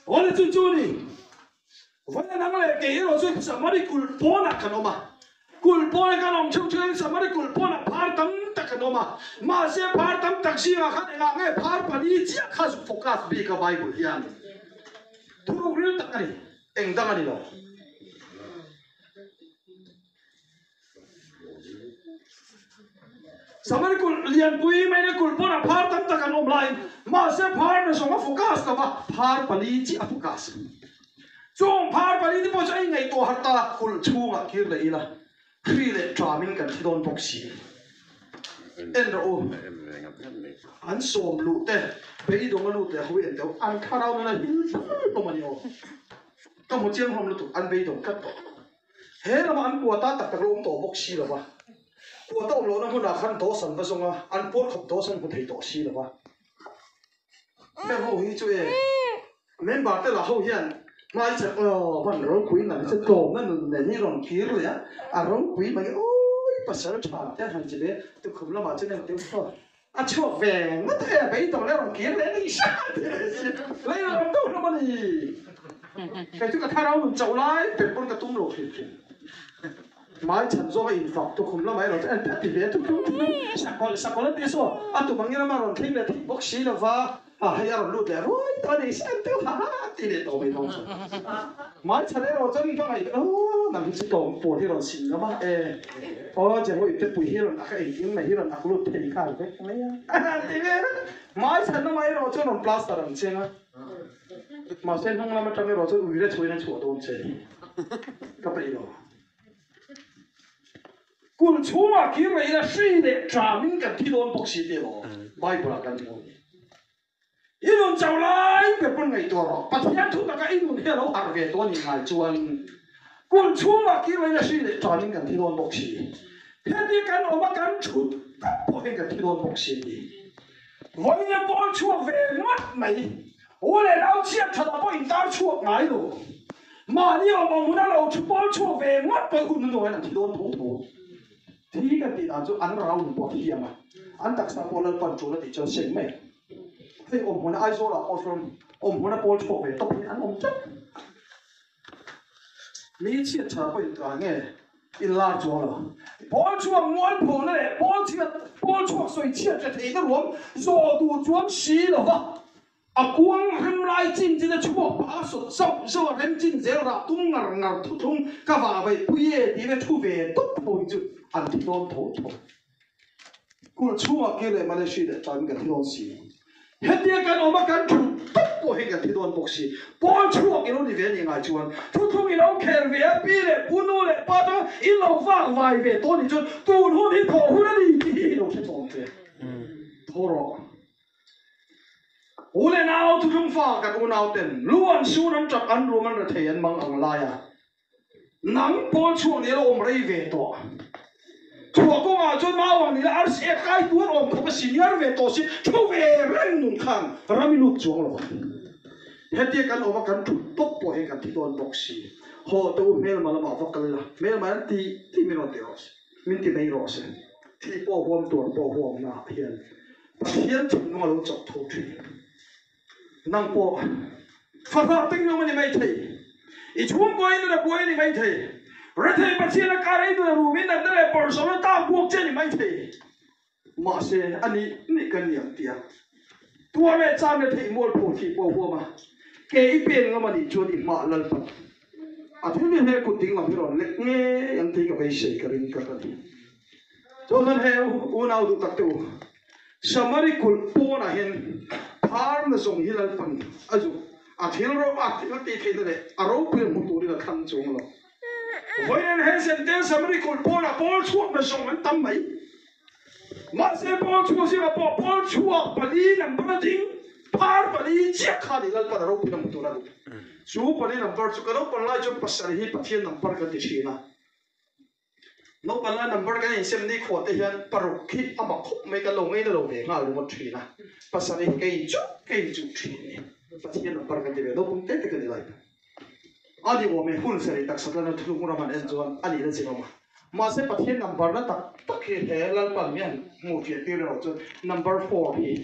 Awle chu chu a ni. Vawiin ang leh kei erawh chu Samari kulh pawnah kan awm a, kulh pawnah kan awm theuh theuhin Samari kulh pawnah phar tam tak kan awm a, mahse phar tam tak zingah khan engah nge phar pali chiah kha zu focus bik a Bible hian thuruk ril tak a ni, eng dang a ni lo. Samari kulh lianpui maina kulh pawnah phar tam tak an awm laiin mahse phar na zawng a focus lo va, phar pali chiah a focus. Chung phar pali te pawh chu a ingaihtuah harh ta, kulh chhungah kir leh ila hri leh ṭamin kan thi dawn bawk si. En rawh u, an sawm luh te, beidawng a lut leh ho hi en teh u, an thlarau nuna hil hlawm hlawm a ni aw. Ka hmu chiang hlawm lutuk, an beidawng tlat tawh. He lamah an kuata tak tak lo awm tawh bawk si lo va, kuata awm lohna hmunah khan dawh an va zawng a, an puar khawp dawh an hmu thei tawh si lo va. Heng ho hi chu e, member te lah ho hian hmai chak aw hman ropui nang chu tlawmna nun nen hi rawn kir leh a, a ropui mai awi pasal tha te han ti ve tukhum lamah chuan engtin saw a chhuak ve ngawt e, beidawng leh rawn kir leh ni hria si lei lo rawn deuh hlawm a ni. Kei chu ka thlarau nun chauh lai ber pawn ka tum lo hrim hrim. Hmai chhan zawk a infak tukhum lamah erawh chuan a ti ve thuk thuk thuk thuk. Sakawlh sakawlh a ti saw a tum angin ama rawn thleng leh thei bawk si lo va, a hei a rawn lut leh ruai tawh a ni si an deuh ha ha a ti leh tawh mai dawn chuan. Hmai chhan erawh chuan ka ngaih oh nang hi chu tlawm pawl hi rawn sim ngam a e aw Jeho ipte pui hi rawn ak a engkim mai hi rawn ak lut thei nghal vek mai a a ti ve reng. Hmai chhan lamah erawh chuan rawn plaster ang cheng a. Mahse hnung lam atang erawh chuan uire chhuain a chhuah dawn che ka peih lo. Kulh chhungah kir leh ila hri leh ṭamin kan thi dawn bawk si tih emaw Bible ah kan hmu a ni. I nun chauh lai ber pawn ngaihtuah rawh. Pathian thu taka i nun hi a lo harh ve tawh a nih ngai chuan kulh chhungah kir leh ila hri leh ṭamin kan thi dawn bawk si. Heti kan awm a kan ṭhut tak pawh hian kan thi dawn bawk si a ti. Vawiin a pawl chhuak ve ngawt mai. U leh nau chhiat that ah pawh intar chhuak ngai lo. Mahni awm awm hun a lo thu pawl chhuak ve ngawt pawh hun hnuhnawh hian an thi dawn tho tho. Thi kan tih dan chu an rau in pawh a thiam a, an taksa pawh Lalpan tul a tih chuan seng mai. Hei awm hmuna Aizawl ah pawh sawn awm hmuna pawl chhuak ve tawp hi an awm tlat. Mi chhiat tha pawh in tla nge in lar chuang lo. Pawl chhuak mual phona leh pawl chhiat pawl chhuak sawi chhiat hre theihna ruam zawh duh chuan si lo va. A kuang rem lai chin chin a chhuak pah a sawt zauh zauh a rem chin zel rah tum ngar ngar thuthlung ka vah vaih pui e tih ve thu ve tawp ho hi chu an thi dawn tho tho. Kulh chhungah kir leh Malaysia leh tan kan thi dawn si. Hetia kan awm a kan thut tawp pawh hi kan thi dawn bawk si. Pawl chhuak i lo ni ve a nih ngai chuan thuthlung i lo khel ve a pi leh pu nu leh pa tanga i lo vak vai ve tawh nih chuan tun hun hi thawh hun a ni tih hi i lo hre tawh ang che. Thaw rawh. U leh nau thuthlung fa kan unau ten lu an sun an tap an rum an rethei an mang ang lai a nang pawl chhuak ni la awm rei ve tawh chhuah kawngah chuan mau ang ni la arsi ek kai tuar awm khawp a senior ve tawh si thu ve reng nun khan ram i lut chuang lo ang hetia kan awm a kan thut tawp pawh hian kan thi dawn bawk si haw te u hmelma lamah va kal ila hmelma hian ti ti min rawn ti rawh se min ti mai rawh se thi pawh huam tuar pawh huamna ah hian Pathian thinlung a lo chawk tho thin. Nang pawh fahrah teng hlawm a ni mai thei. I chhungkaw in a buai a ni mai thei. Rethei Pathian a kar ei dun a rum in natna leh bawrhsawmna tak buak che a ni mai thei. Mahse a nih nih kan ni ang tia tuar leh chan rethei mualpho thih pawh huam a ke i pen ngam a nih chuan i hmah Lalpan a thil ni hle kut ding lam hi rawn lek ngei ang tih ka beisei ka ring tlat a ni. Chuan he unau duh tak te u, Samari kulh pawnah hian pharna zawng hi Lalpan a zuk a thil ro a thil tih theihna leh a ropui hmu turin a thlang chuang lo. Vawiin he Zentel Samari kulh pawnah pawl chhuakna zawng an tam mai. Mahse pawl chhuak zingah pawh pawl chhuak pali number a ding, phar pali chiah kha ni Lalpan a ropui hmu tur a duh. Chu pali number chu ka naupang lai chuan pasarih hi Pathian number kan ti thin a. Naupang lai number kan insem ni khuah te hian paruk hi a mak khawp mai kan lo ngaina lo ve nghal ringawt thin a, pasarih hi ka inchuh ka inchuh thin ni. Pathian number kan ti ve naupang te te ka ni lai pawh a ni awm e, hun sarih taksa tana thulung ram han en chuan a nihna chin awm a, mahse Pathian number na tak tak hi he Lalpan hian hmuh fiah tir erawh chuan number four hi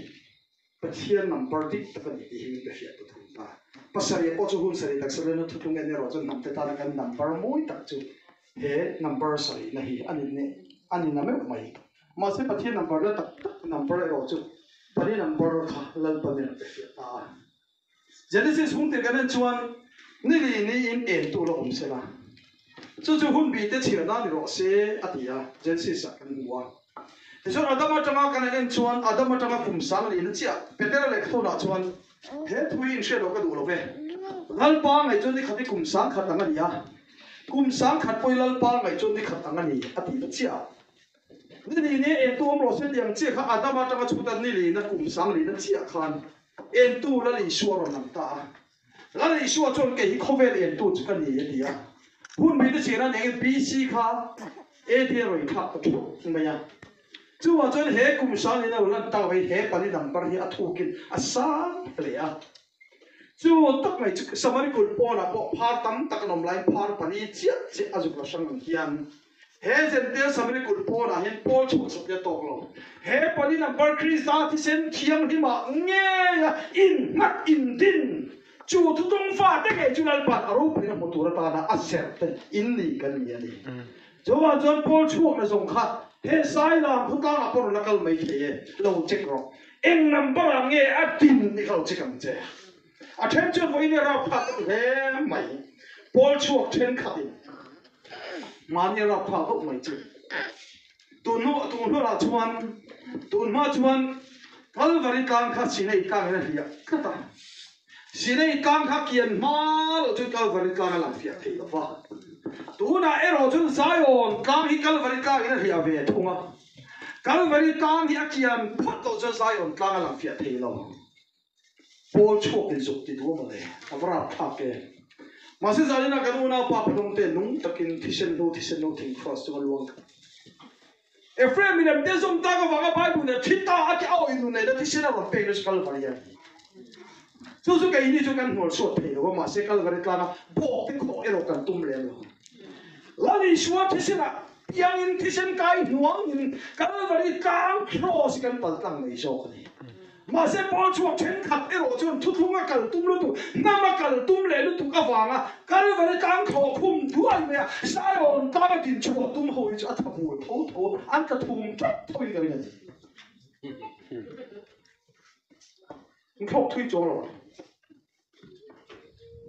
Pathian number dik tak a ni tih hi min be hriat ta thung ta. Pasarih pawh chu hun sarih tak sarih na thutlung en erawh chuan hnamte tana kan number mawi tak chu he number sarihna hi a ni neh a ni na meuh mai. Mahse Pathian number na tak tak number erawh chu pali number kha Lalpan in a pe hriat ta a. Genesis hung tir kan en chuan nili niin en tur a awm sela chu chu hun bite chhiarna ni rawh se a ti a, Genesis ah kan hmu a. Tichuan Adama atanga kan han en chuan Adama atanga kum sang lihna chiah Petera lehkhathawna chuan he thu hi inhriat loh ka duh lo ve. Lalpa ngaih chuan ni khat hi kum sang khat ang a ni a, kum sang khat pawh hi Lalpa ngaih chuan ni khat ang a ni a tih ta chiah. Ni lihni entu awm rawh se tih ang chiah kha Adama atanga chhuta ni lihna kum sang lihna chiah khan entu Lal Isua a rawn lang ta a. Lal Isua chuan kei hi khawvel entu chu ka ni a ti a. Hun mite chhiar a nengin BC kha AD a rawn thlak ta thup mai a. Chuvang chuan he kum sang in a rawn lan tak mai he pali number hi a thukin a sang hle a. Chu tak mai chu Samari kulh pawnah pawh phar tam tak an awm laiin phar pali chiah chiah a zuk la hrang ang hian He Zentail Samari kulh pawnah hian Paul chhuah chawp hi a tawk lo. He pali number Krista thisen thianghlimah ngeia innghat indin chu thuthlung fate ngei chu Lalpa'n a ropuina hmu tur atana a serh te in ni kan ni a ni. Chuvang chuan Paul chhuakna zawng kha he Sailam khawtlangah pawh rawn la kal mai thei e, lo check rawh. Eng number ah nge a din ni kha lo check ang che. A then chuan vawiin a rapthlak ka ti hle mai. Pawl chhuak thenkhatin mahni a rapthlak deuh mai chu. Tun hnu tun hnuah chuan tun hma chuan Kalvari tlang kha Sinai tlang in a hliah tlat a. Sinai tlang kha kian hma loh chuan Kalvari tlang a lang fiah thei lo va. Tunah erawh chuan Zion tlang hi Kalvari tlang in a hliah ve thung a. Kalvari tlang hi a kian phawt loh chuan Zion tlang a lang fiah thei lo. Pawl chhuak in zuk ti duh a mawle, a va rap thlak e. Mahse zanina kan unaupa pathumte nung takin thisen hnu thisen hnu thing cross chu a luang thung. Ephraim milem te zawm tak avanga Bible nen thi ta a ti a awih nu neihna thisen a rawn pek na chu Kalvari a ni. Chu chu keini chu kan hnual suat thei lo a, mahse Kalvari tlana bawk te khawh erawh kan tum lem lo. Lal Isua thisenah. Piangin thisen kai hnuangin Kalvari tlang Kraws hi kan pal tlang mai zawk a ni. Mahse pawl chhuak thenkhat erawh chuan thuthlung a kal tum lutuk, hnam a kal tum leh lutuk avanga Kalvari tlang thlawh khum duai mai a Zion tlang a din chhuah tum ho hi chu a tha bul tho tho an tla thum tlat tho in ka ring a ni. Thlawk thui chuang lo.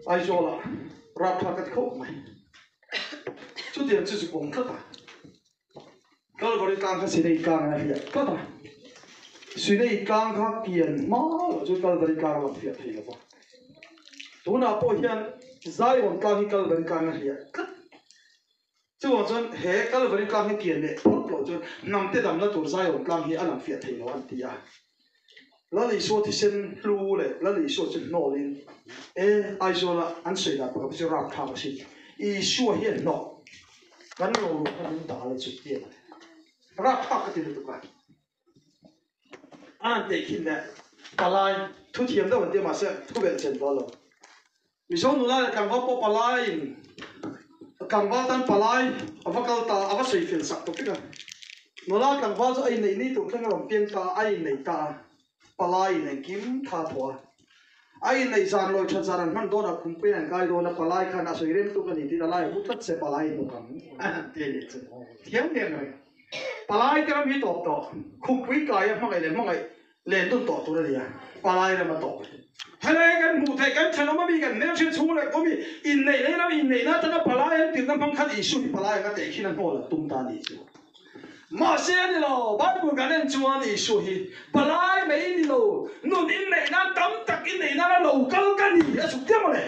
Aizawlah rapthlak ka ti khawp mai. Chutiang chu zuk awm tlat a. Kalvari tlang kha Sinai tlang in a hliah tlat a. Sinai tlang kha kian hma loh chu Kalvari tlang a lang fiah thei lo va. Tunah pawh hian Zion tlang hi Kalvari tlang in a hliah tlat. Chuvang chuan he Kalvari tlang hi kian leh phawt loh chuan hnamte damna tur Zion tlang hi a lang fiah thei lo an ti a. Lal Isua thisen hlu leh Lal Isua chu hnawlin e Aizawla an sawi dan pakhat hi chu rapthlak a si. Isua hian hnawh kan lo ruah kha min dal a chu tiang a ni. Rapthlak ka ti lutuk a. An han teh khin leh palai thu thiam deuh an ti a mahse thu belh chen rual lo. Mizo nula leh tlangval pawh palaiin tlangval tan palai a va kal ta a va sawi fel sak tawp vek a. Nula tlangval chu a inneih ni tur thleng a rawn piang ta a, a inneih ta a, palaiin engkim tha a thawh a. A inneih zan lawi that zan an hman dawnah khumpuiin an kai dawn a, palai khan a sawi rem tuk a ni tiin a lai a pu tlat se palai hnuk ang a han ti a nih chu. Thiam reng reng. Palai te ram hi tawp tawh, khumpui kaia hmangaih leh hmangaih len dun tawh tur a ni a, palai ram a tawp. Helai kan hmuh theih kan thenawm ami kan hmelhriat chhung leh kawmi inneih leh ram inneihna atanga palai an tirhna hmang khan Isua hi palai anga tehkhin a hnawl a tum ta a nih chu. Mahse a ni lo, Bible kan en chuan Isua hi palai mai ni lo, nun inneih nan tam tak inneih nana lo kal ka ni a chhuk diam mawle.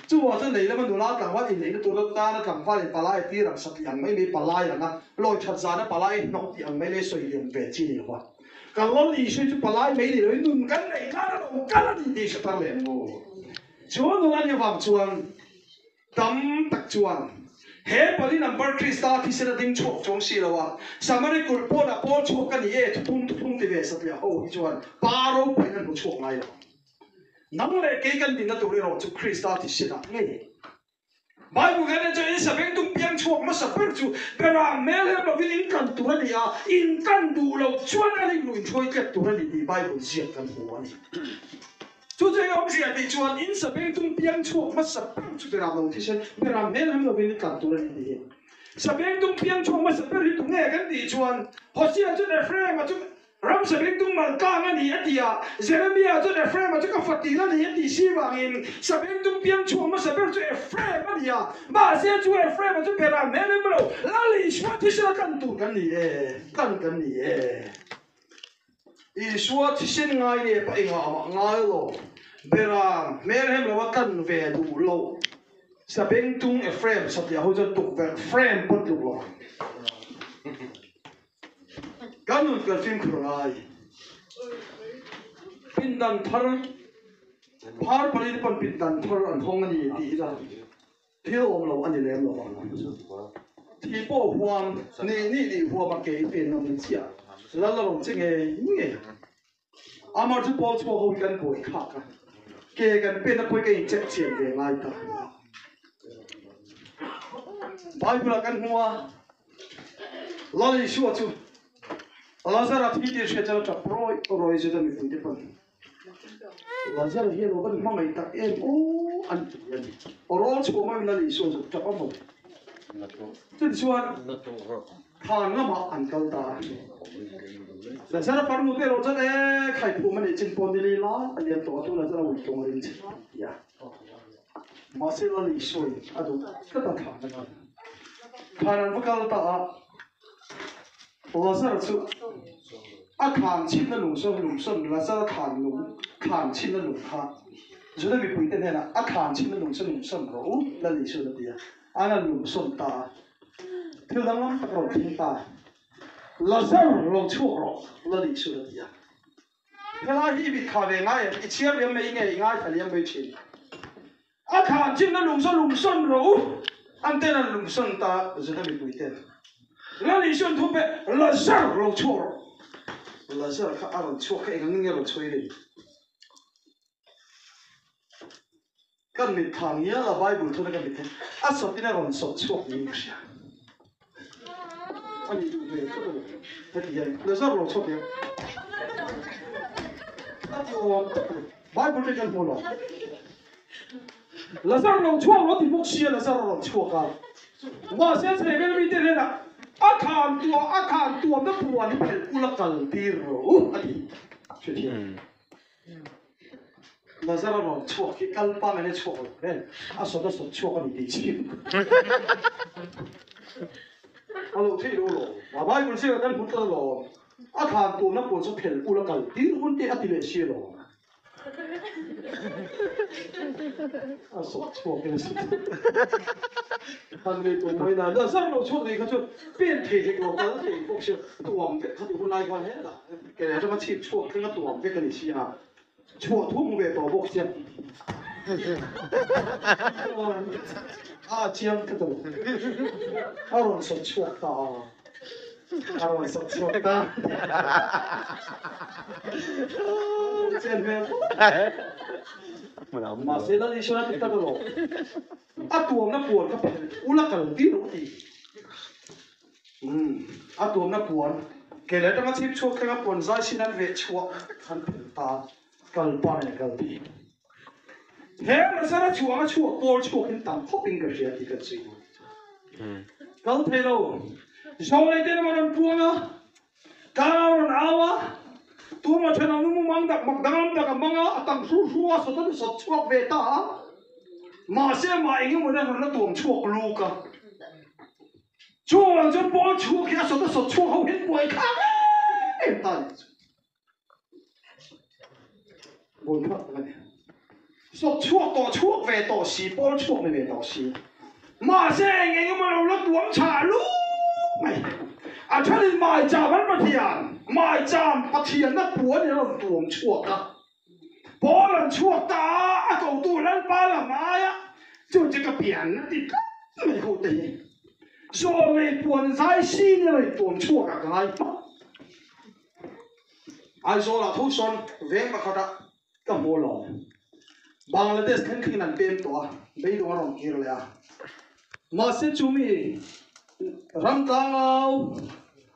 Chuvang chuan lei lama nula tlangval inneihna tur atana tlangval in palai a tir ang satih ang mai mai palai anga lawi that zana palai hnawk tih ang mai mai sawi liam ve chi ni lo va. Kan Lal Isua chu palai mai ni loin nun kan neih khan a lo kal a ni tih hre tar leh ang u. Chu nun a nih avang chuan tam tak chuan he pali number Krista thisen a ding chhuak chuang si lo a, Samari kulh pawnah pawl chhuak ka ni e thuthum thuthum ti ve satliah ho hi chuan pa ropuiin an hmu chhuak ngai lo. Nang leh kei kan dinna tur erawh chu Krista thisenah ngei. Bible kan en chuan in sabeng tum piang chhuak hmasa ber chu berah hmel hem lovin in tlan tur a ni a, in tlan duh loh chuan a ringlu in hruai tlek tur a ni tih Bible ziak kan hmu a ni. Chu chu eng awmzia tih chuan in sabeng tum piang chhuak hmasa ber chu berah lo thisen, berah hmel hem lovin in tlan tur a ni tih hi. Sabeng tum piang chhuak hmasa ber hi tunge kan tih chuan Hosea chuan Ephraim-a chu Ram sabengtung mal tlang a ni a ti a, Jeremia chuan Ephraim-a chu ka fatil a ni a tih si vangin sabengtung piang chhuak hmasa ber chu Ephraim a ni a, mahse chu Ephraim-a chu bera hmel em lo, Lal Isua thisena tlan tur kan ni e, tlan kan ni e. Isua thisen ngai nge pa engah mah ngai lo, bera hmel hem lo a tlan ve duh lo. Sabengtung Ephraim satliah ho chuan tukverh frame pawn tluk lo ang. Kan nun kan fimkhur ngai. Pindan thar phar pali te pawn pindan thar an hawng a ni tih ila thil awm lo a ni lem lo vang. Thi pawh huam nih nih nih huam a ke i pen ngam ni chiah lal a rawn che ngei ngei. Amar chu pawl chhuak ho hi kan buai thlak a, ke kan pen a pawi ka in check chian ve ngai ta. Bible ah kan hmu a, Lal Isua chu Lazara thi tih hriat chuan a tap rawi rawi zet a mipui te pawn Lazara hi a lo van hmangaih tak em aw an ti a ni. Aw rawl chhuah maiin Lal Isua chu tap a maw. Chutichuan Thlan lamah an kal ta a. Lazara farnu te erawh chuan e khai phum a nih chin pawh ni li lai a liam tawh a, tunah chuan a ui tlawng a ring chhe an ti a. Mahse Lal Isuain a duh tlat a thlan a kal. Thlan an va kal ta a, Lazara chu a thlan chhinna lung sawn lung sawn Lazara thlan lung thlan chhinna lung kha Juda mipuite hnenah a thlan chhinna lung chu lung sawn rawh u Lal Isuain a ti a, an han lung sawn ta a. Thil danglam tak rawn thleng ta. Lazar lo chhuak rawh, Lal Isuan a ti a. Helai hi i mit kha ve ngai em? I chhiar liam mai nge i ngaithla liam mai thin? A thlan chinna lung saw lung sawn rawh u, an ten an lung sawn ta Juda mipui ten. Lal Isuan thu pe, Lazar lo chhuak rawh. Lazar kha a rawn chhuak kha eng angin nge a rawn chhuai rin? Kan mit thla ngial a Bible thuna ka mit hi a sawtin a rawn sawt chhuak niin ka hria. A nih duh hmel tlat a ni. Heti hian Lazar lo chhuak hian a ti awm tak a ni. Bible te kan hmu lo. Lazar lo chhuak lo ti bawk sia Lazar a rawn chhuak a. Mahse chhehvel mite hnenah a khan tuah a khan tuamna puan hi phelh ula kal tir rawh u a ti. Hrethiam. Lazar a rawn chhuak hi kal pangai a chhuak lo hle a sawt a sawt chhuak a ni tih chhim a lo theih lo lawm a Bible ziakah kan hmu tlat alawm a thlan turna pawh chu phel ula kal tir hun te a ti leh si alawm a sawt chhuak in a sawt han ngei tur mai na Lazar lo chhuak nih kha chu pen thei hek lo kal thei bawk sia tuam vek kha ti hun lai khan helah Kei atanga chhip chhuak thleng a tuam vek a ni si a, chhuah thu hmu ve tawh bawk sia. A chiang tlat a lo. A rawn sawt chhuak ta a, a rawn sawt chhuak ta. Chian hmel khawp. Mahse Lal Isua a ti tak alawm. A tuamna puan kha phelh ula kal tir rawh ti. Umm, a tuamna puan, ke leh atanga chhip chhuak thlenga puan zai sin an veh chhuah an phelh ta, kal pa nen kal ti. He Lazara chhuang a chhuak pawl chhuak in tam khawp in ka hria tih kan sawi dawn. Kal thei lo, Zawlei te lam a rawn puang a, tlang a rawn au a, tuma then a nu mumang dak mak danglam dak a mang a, a tang hru hru a, sawt a sawt chhuak ve ta a, mahse amah eng emaw nen a rawn la tuam chhuak luk a. Chuvang chuan pawl chhuak hi a sawt a sawt chhuak ho hian buai thlak em em ta a nih chu. Buai thlak tak a ni. Sawt chhuak tawh chhuak ve tawh si, pawl chhuak ni ve tawh si. Mahse eng eng emaw lo la tuam chhah luk mai. A thenin Maicham an Pathian, Maicham Pathianna puan in a rawn tuam chhuak a. Pawl an chhuak ta a, a kotu Lalpa lam aia chu che ka pian a ti tlat mai ho te hi. Zawlnei puan zai sin i rawn tuam chhuak ah ka ngai hmak. Aizawl ah tho sawn veng pakhat ah ka hmu alawm. Bangladesh thleng thlengin an pem tawh a, beidawng a rawn kir leh a. Mahse chumi ram tlangau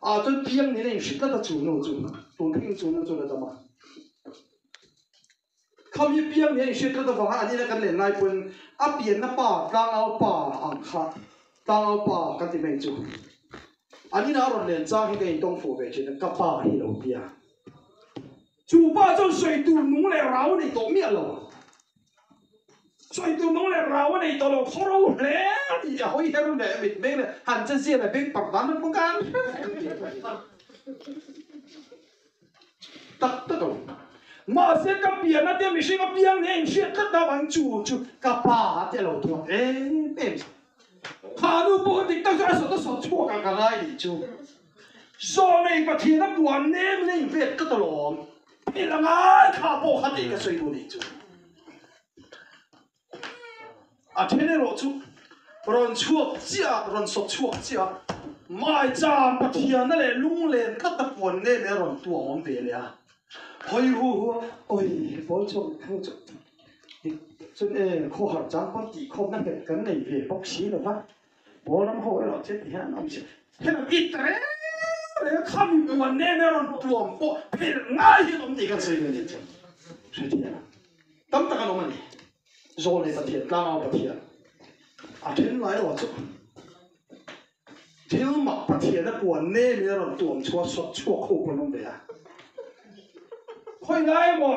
ah chuan piang niin a inhrilh tlat a chu nu chu, tun thlengin chu nu chuan a dam a. Khami piang nia inhriat tlat avanga an ina kan len lai pawn a pianna pa tlangau pa ang kha tlangau pa kan ti mai chu an ina a rawn len chang hi ka intawng fuh ve thin a ka pa hi lo tia chu pa chuan sawi tur nung leh rau a nei tawh miah lo sawi tur nung leh rau a nei tawh lo khaw ro hle a ni a hawi her leh mit meng leh han che zia leh beng parh dan pawh kan hre vek. Tak tak lo. Mahse ka pian a tia mihring a piang nia inhriat tlat na avangin chu chu ka pa a tia lo tuak em em. Kha nu pawh dik tak chuan a sawt a sawt chhuak a ka ngai nih chu. Zawlnei Pathian a puan nem in a invet tlat alawm. Thil a ngai kha pawh kha tih ka sawi duh nih chu. A then erawh chu rawn chhuak chiah, rawn sawt chhuak chiah a, Maicham Pathianna leh lunglen tlat a puan nge leh a rawn tuam awm ve leh a, hawi hu hu a, awi pawl chhuak dik ho chu dik chuan e khaw harh chang pawn tih khawmna nghet kan nei ve bawk si lo va, pawl ram ho erawh chu ti hian awm si heng it reng reng a khami puan nge leh a rawn tuam pawh phelh ngai hian awm tih kan sawi ve nih chu hrethiam. Tam tak an awm a ni. Zawlnei Pathian, Tlangau Pathian, a then lai erawh chu thil mak Pathian a puan nem in a rawn tuam chhuah sawt chhuak ho pawh an awm ve a. Khawi lai emaw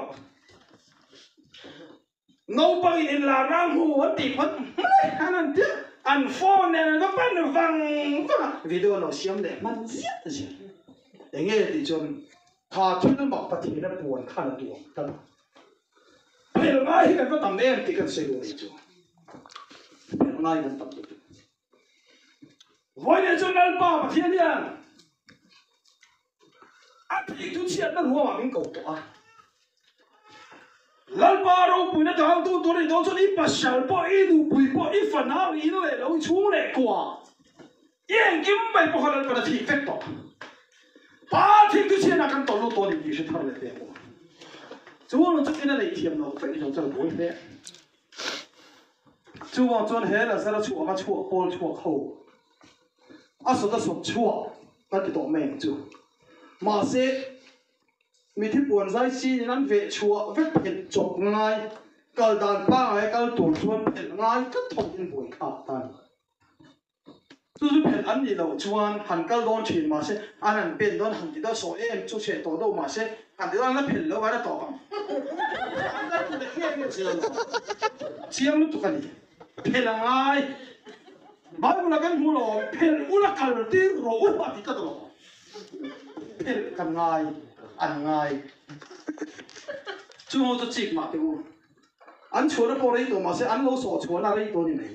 naupang in inlar rang hmu an tih pawn hmai han an tia an phone nen an va pan vang vang a, video an lo siam leh hman ziah ziah. Enge tih chuan Kha thil mak Pathian a puan khan a tuam tlat a. Phel ngai hi kan va tam em tih kan sawi duh a nih chu. Phel ngai kan tam lutuk. Vawiin chuan Lalpa Pathian hian a thih thu chhiatna ruamah min ko tawh a. Lalpa ropuina dangtu tur a nih dawn chuan i pasal pawh, i nupui pawh, i fanau, i in leh lo, i chhung leh kua, I engkim mai pawh kha Lalpan a thik vek tawh. Pa thik chu chhianah kan tawlh lut tawh a ni tih hre thar leh teh maw. Chu lo chu ina neih thiam lo feih lo chuan a buai hle. Chuvang chuan he Lazara chhuah anga chhuah pawl chhuak ho a sawt a sawt chhuak. Kan ti tawh mai ang chu. Mahse, mithi puan zai sinin an veh chhuah vek phelh chawp ngai, kal dan pangngai a kal tur chuan phelh ngai tlat thawkin buai thlak ta a ni. Chu chu phelh an nih loh chuan han kal dawn thin mahse, an han pen dawn han ti dawn sawi em chu chhe tawh deuh mahse, han ti dawn an la phelh loh an a tawp ang. An kal tur leh nge nge zel lo. Chiang lutuk a ni. Phelh a ngai. Bible ah kan hmu lo, phelh ula kal tir rawh u a ti tlat alawm. Phelh kan ngai, an ngai. Chu ho chu chik mah teh u. An chhuahna pawh rei tawh mahse an lo sawh chhuahna rei tawh a ni mai.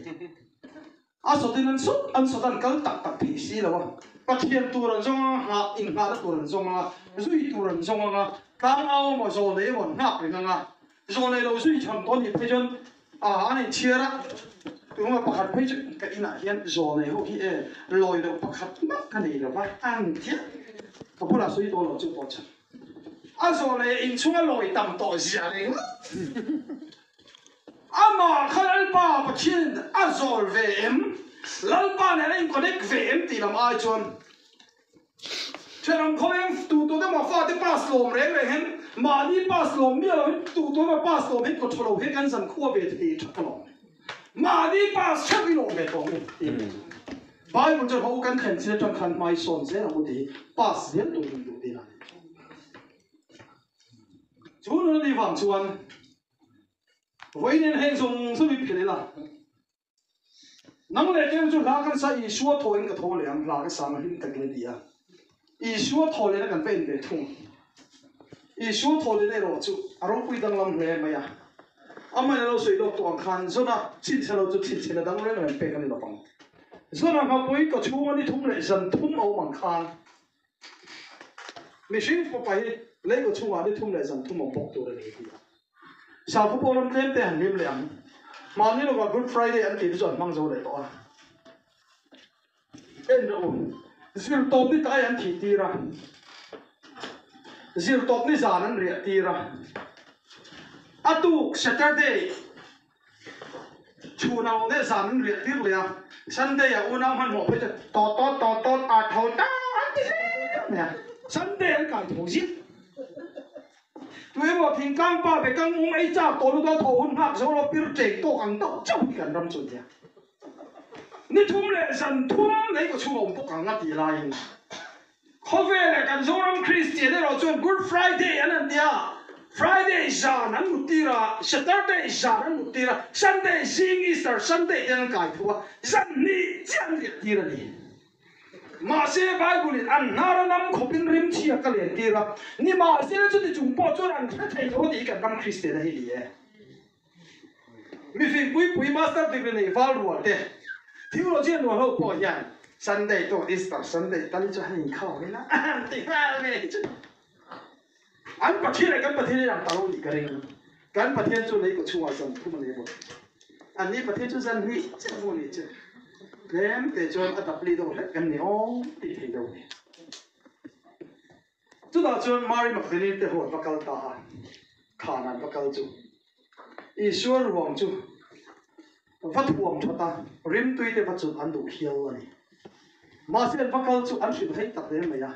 A sawtin an sawt an sawt an kal tak tak thei si lo a. Pathian tur an zawng anga, nghah inghahna tur an zawng anga, zui tur an zawng anga, tlangau emaw zawnei emaw an nghak reng anga, zawnei lo zui tham tawh a nih phei chuan A an inchhiar a, tunga pakhat phei chu ka inah hian zawnei ho hi e lawi loh pakhat mah ka nei lo va, an ti a, ka bulah sawi tawh lo chu pawh chu a zawnei a inchhunga lawi tam tawh zia reng amah kha Lalpa Pathianin a zawl ve em, Lalpa nen a in connect ve em tih lam ai chuan Thenawm khaweng tu tu te maw fate pass lawm reng reng hian mahni pass lawm miah lo in tu tu emaw pass lawm hi kawthaw lo hi kan zan khua ve thei tha ka lawm. Mahni pass theuh i lawm ve tawh ang u ti mai chu. Bible chuan ho kan thlen chin atang khan hmai sawn zel ang u ti hi pass zel tur min duh tih a ni. Chu nun a nih vang chuan vawiin heng zawng zawng hi phel ila. Nang leh kem chu hla kan sa Isua thaw in ka tho leh ang hla ka sang a hlim takin a ti a. Isua thaw lehna kan va en ve thung. Isua thaw lehna erawh chu a ropui danglam hle mai a. Amahin a lo sawi lawk tawh ang khan Zona chhinchhe lo chu chhinchhena dang reng reng pek a ni lovang. Zona nghapui kaw chhunga ni thum leh zan thum a awm ang khan mihring fapa hi lei kaw chhungah ni thum leh zan thum awm bawk tur a ni a ti a. Sakhaw pawh ram tlem te han hlim leh ang. Mahni lawkah Good Friday an tih te chu an hmang zo leh tawh a. En rawh u, zirtawp ni tlai an thih tir a, zirtawp ni zan an riah tir a, a tuk Saturday chhun ang leh zan an riah tir leh a, Sunday ah unau hmanhmawh phei chuan tawt tawt tawt tawt a tho ta an ti zel mai a, Sunday an kai tho zir. Tuemaw thingtlang pa ve kang um ei chak tawh lutuk a thaw hun nghak zo lo pir ṭek tawk ang deuh chauh hi kan ram chu nia. Ni thum leh zan thum lei ka chhung a awm bawk ang a tih laiin khawvel leh kan Zoram Kristian erawh chuan Good Friday an han tia, Friday zan an mut tir a, Saturday zan an mut tir a, Sunday zing Easter Sunday te an kai tho a, zan hnih chiah an riah tir a ni. Mahse, Bible-in an hnar a nam khawpin rimchhia ka lentir a, nimahsela chuti chung pawh chuan an hre thei lo a tih hi kan ram Kristiana hi ni e. Mifing puipui master degree nei val rual te, theology a nuam ho pawh hian Sunday to Easter Sunday tal chu han inkhawm ila an ti nghal ve hi chu. An Pathian leh kan Pathian in ang ta lo nih ka ring. Kan Pathian chu lei kawchhungah zan thum a nei bawk. Anni Pathian chu zan hnih chiah a hmu nih chu. Tlem te chuan a dapli deuh hlek kan ni awm tih thei deuh ni. Chutah chuan Mary Magdalene te ho an va kal ta a, khan an va kal chu Isua ruang chu va thuam that a, rimtui te va chulh an duh hial a ni. Mahse an va kal chu an hrilh hei tak hle mai a.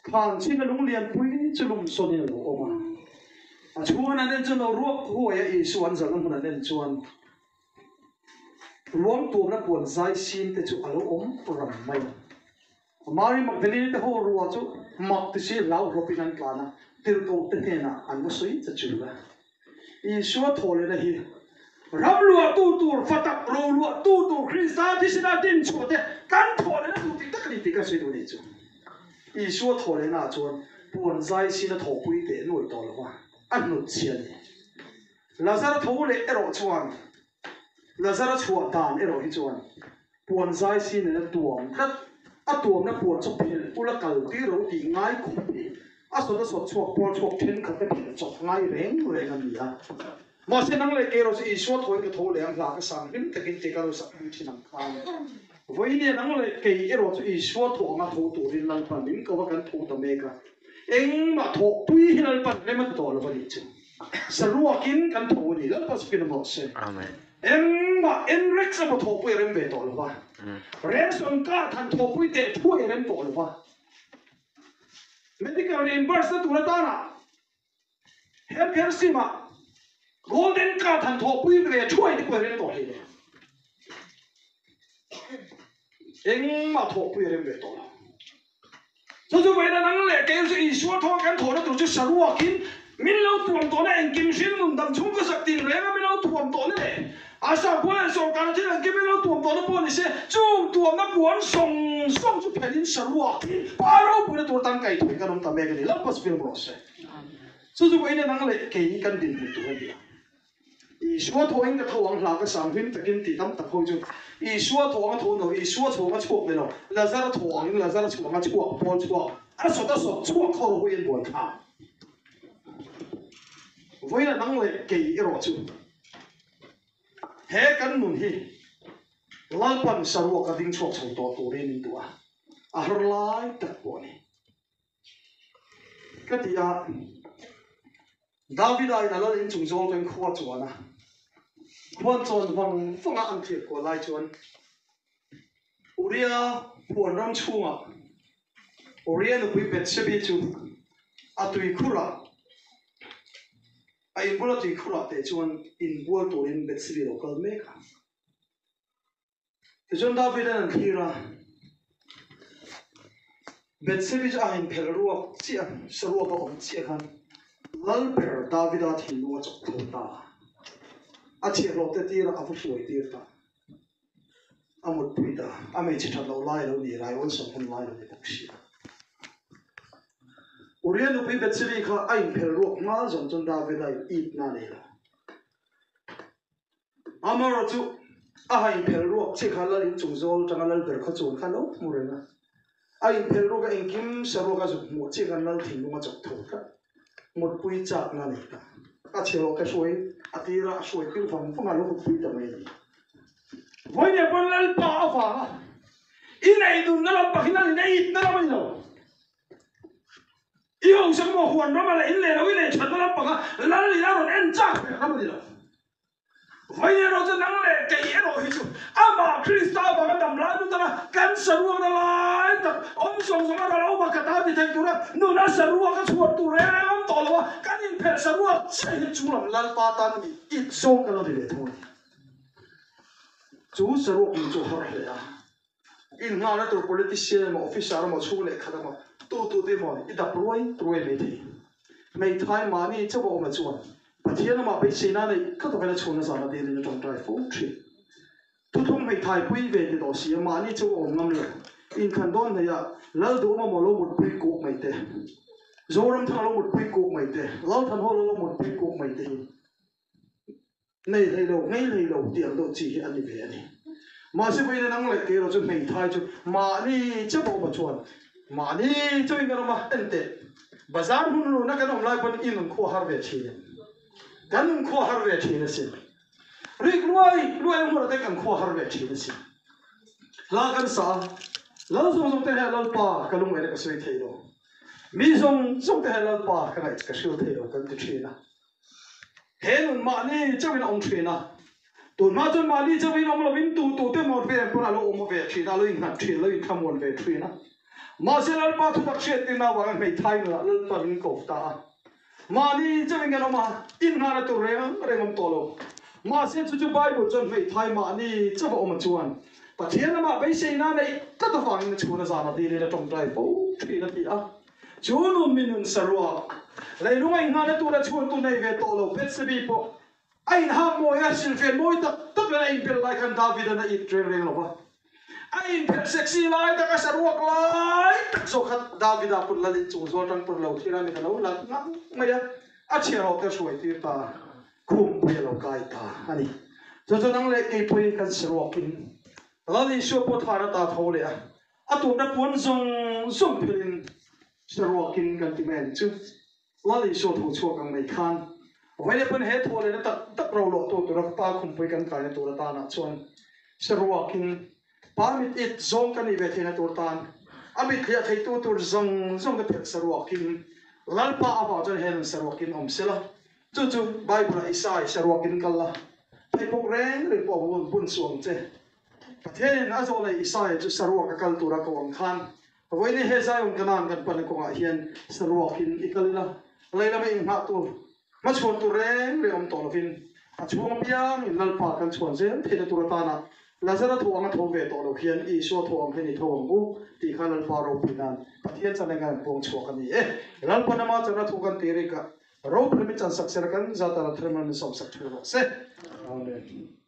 Thlan chhina lung lianpui chu lum sawnin a lo awm a. A chhungan an en chuan lo ruak huai a, Isua an zalna hmun an en chuan ruang tuamna puan zai sin te chu a lo awm ram mai a. Mary Magdalene te ho rua chu mak ti si hlauhlawpin an tlan a, tirhkoh te hnenah an va sawi ta chul a. Isua thawhlehna hi ram luahtu tur, fa tak ro luahtu tur Krista thisena din chhuah te kan thawhlehna tur dik tak a ni tih kan sawi duh a nih chu. Isua thawhlehna ah chuan puan zai sin a thawhpui teh nuai tawh lo va, a hnut chhia a ni. Lazara tho leh erawh chuan, Lazara chhuah dan erawh hi chuan puan zai sin in a tuam tlat, a tuamna puan chu phelh ula kal tir lo tih ngai khawp hi a sawt a sawt chhuak pawl chhuak thenkhat te phelh chawp ngai reng reng a ni a. Mahse nang leh kei erawh chu Isua thawiin ka tho leh ang hla ka sang hlim takin tih ka lo sak pui thin ang khan vawiin nang leh kei erawh chu Isua thaw anga tho turin Lalpan min ko a kan tho ta mek a, engmah thawhpui hi Lalpan rem a ti tawh lo a nih chu. Saruakin kan tho a ni. Lalpa chu kina mawh se. Amen. Engmah NREX emaw thawhpui a rem ve tawh lo va, ration card han thawhpui teh thuai a rem tawh lo va, medical reimburse na tur atana health care scheme ah golden card han thawhpui ve thuai te pawh a rem tawh hlei lo. Engmah thawhpui a rem ve tawh lo. Chu chu vawiin nang leh kei chu Isua thawng kan thawhna tur chu saruakin min lo tuam tawhna engkim hring nun dam chhung ka sak tin renga min lo tuam tawhna leh a sakhua leh sawrkar thil engkim min lo tuam tawhna pawh ni se, chung tuamna puan zawng zawng chu phelhin saruakin pa ropuina tur tan kaihthawih kan awm ta mek a ni. Lalpa chu film rawh se. Chu chu vawiin nang leh kei kan dinhmun tur a ni a. Isua thawhin ka tho ang hla ka sang hlim takin tih tam tak ho chu Isua thaw anga tho no, Isua chhuang a chhuak ni lo, Lazara thaw angin Lazara chhuang a chhuak, pawl chhuak, a sawt a sawt chhuak kho rawh huiin buai thlak. Vawiin a nang leh kei erawh chu he kan nun hi Lalpan saruak a ding chhuak chho tawh turin min duh a, a har lai tak pawh a ni. Ka ti a, Davida in a lal inchung zawl reng khua chuan a khuan chawn vang vang a an thlir kual lai chuan Uria huan ram chhungah Uria nupui Bethsebi chu a tuikhurah a inbula tuikhurah teh chuan inbual turin Bethsebi a lo kal mek a. Tichuan David-a'n an thlir a, Bethsebi chu a inphelh ruak chiah a, saruak a awm chiah khan Lalber Davida thinlung a chawk tho ta a, a chhiahhlawhte tirah a va hruai tir ta, a mutpui ta, a hmeichhe that loh lai a lo ni, rai awlsam hun lai a lo ni bawk si a. Uria nupui Bethsebi kha a inphelh ruak hma zawng chuan Davida in itna a nei lo. Amaherawhchu, a ha inphelh ruak chiah kha lal inchung zawl atanga lal ber khaw chuan kha lo hmu reng a. A inphelh ruak a engkim saruak a zuk hmuh chiah khan lal thinlung a chawk tho tlat. Mutpui chakna a nei ta. A chhiahhlawh te hruai a tir a, a hruai tir vang vang a lo mutpui ta mai a ni. Vawiin pawn Lalpa avanga i neih nunna lam pakhin a nin a itna lam a ni lo. I hausak maw huan ram a la in leh lo i neih thatna lam panga lal in a rawn en chak ber ram a ni lo. Vawiin erawh chu nang leh kei erawh hi chu amah Krista avanga dam lai lut anga kan saruakna lai tak awm zawng zawng a ral awm a ka ta ti thei tura nuna saruak a chhuat tur reng reng awm tawh lo a kan inphelh saruak chiah hi chu lam Lalpa tan mi it zawng ka lo ni ve thung a ni. Chu saruak nun chu a harh hle a. Inngahna tur politician emaw officer emaw chhung leh khat emaw tu tu te emaw i dap ruai ruai mai thei. Hmeithai mahni chauh a awm a chuan Pathian amah beiseina neih tlat avela chhunna zana dilin a tawngtai fo thin. Thuthlung hmeithai pui ve ti tawh si a mahni chauh a awm ngam lo. Inthlan dawn hnaihah Lalduhawm emaw lo mutpui kuk mai te, Zoramthanga lo mutpui kuk mai te, Lalthanhawla lo mutpui kuk mai te hi Nei hlei lo, ngei hlei lo tih ang deuh chi hi a ni ve a ni. Mahse vawiin a nang leh kei erawh chu hmeithai chu mahni che pawh awm chuan mahni chauhin kan awm a, enteh bazar hmun luna kan awm lai pawn i nun khua har ve thin em? Kan nun khua har ve thin asin. Rik luai luai hmunah te kan khua har ve thin asin. Hla kan sa a, Lal zawng zawng te hian Lalpa ka lungngaihna ka sawi thei lo, mi zawng zawng te hian Lalpa ka ngaih ka hrilh thei lo kan ti thin a. He nun mahni chauhin a awm thin a, tunhma chuan mahni chauhin awm lovin tu tu te mawt vel pawn a lo awm ve thin a, a lo innghat thin, a lo inthlamuan ve thin a. Mahse Lalpa thutak hriat tirna avangin hmeithai nunah Lalpa min ko ta a. Mahni chauhin kan awm a, inngahna tur reng reng awm tawh lo. Mahse chu chu Bible chuan hmeithai mahni chauh a awm a chuan Pathian lamah beiseina neih tlat avangin a chhun a zan a dilin a tawngtai fo thin a ti a. Chu nun mi nun saruak, leilung a inngahna tura chhuantu nei ve tawh lo Bethsebi pawh a inhak mawi a, silhfen mawi tak tak nen a inphelh lai khan Davidan a it reng reng lo va. A inphelh sexy lai tak, a saruak lai tak zawk kha Davida pawn lal inchung zual tang pawn lo thlir a, mit a lo lat ngang mai a, a chhiahhlawh te a hruai tir ta a, khumpui a lo kai ta a ni. Chu chu nang leh kei pawhin kan saruakin Lal Isua pawh thar ata tho leh a, A tumna puan zawng zawng phelin saruakin kan ti mai ang chu. Lal Isua tho chhuak ang mai khan vawiin pawn he thaw lehna tak tak ro loh tu tura Pa khumpui kan kaina tur atanah chuan saruakin Pa mit it zawng kan nih ve theihna tur tan a mit hliah theitu tur zawng zawng te phelh saruakin Lalpa avang chuan he nun saruakin awm sela. Chu chu Bible-ah Isai saruakin kal la. Pheikhawk reng reng pawh a bun suh ang che. Pathianin a zawh leh Isaia chu saruak a kal tura ko ang khan, Vawiin he Zion Kanaan kan pana kawngah hian saruakin i kal ila, lei lama inghah tur, hmachhuan tur reng reng awm tawh lovin, a chhung apiangin Lalpa kan chhuan zel theihna tur atana Lazara tho anga tho ve tawh lo hian Isua tho ang hian i tho ang u tih kha Lalpa ropui nan Pathian chan enga an puang chhuak a ni e. Lalpa nama chana thu kan ti rik a, ropui mi chan sak sela kan zat a la thar man min sawmsak thu rawh se. Amen.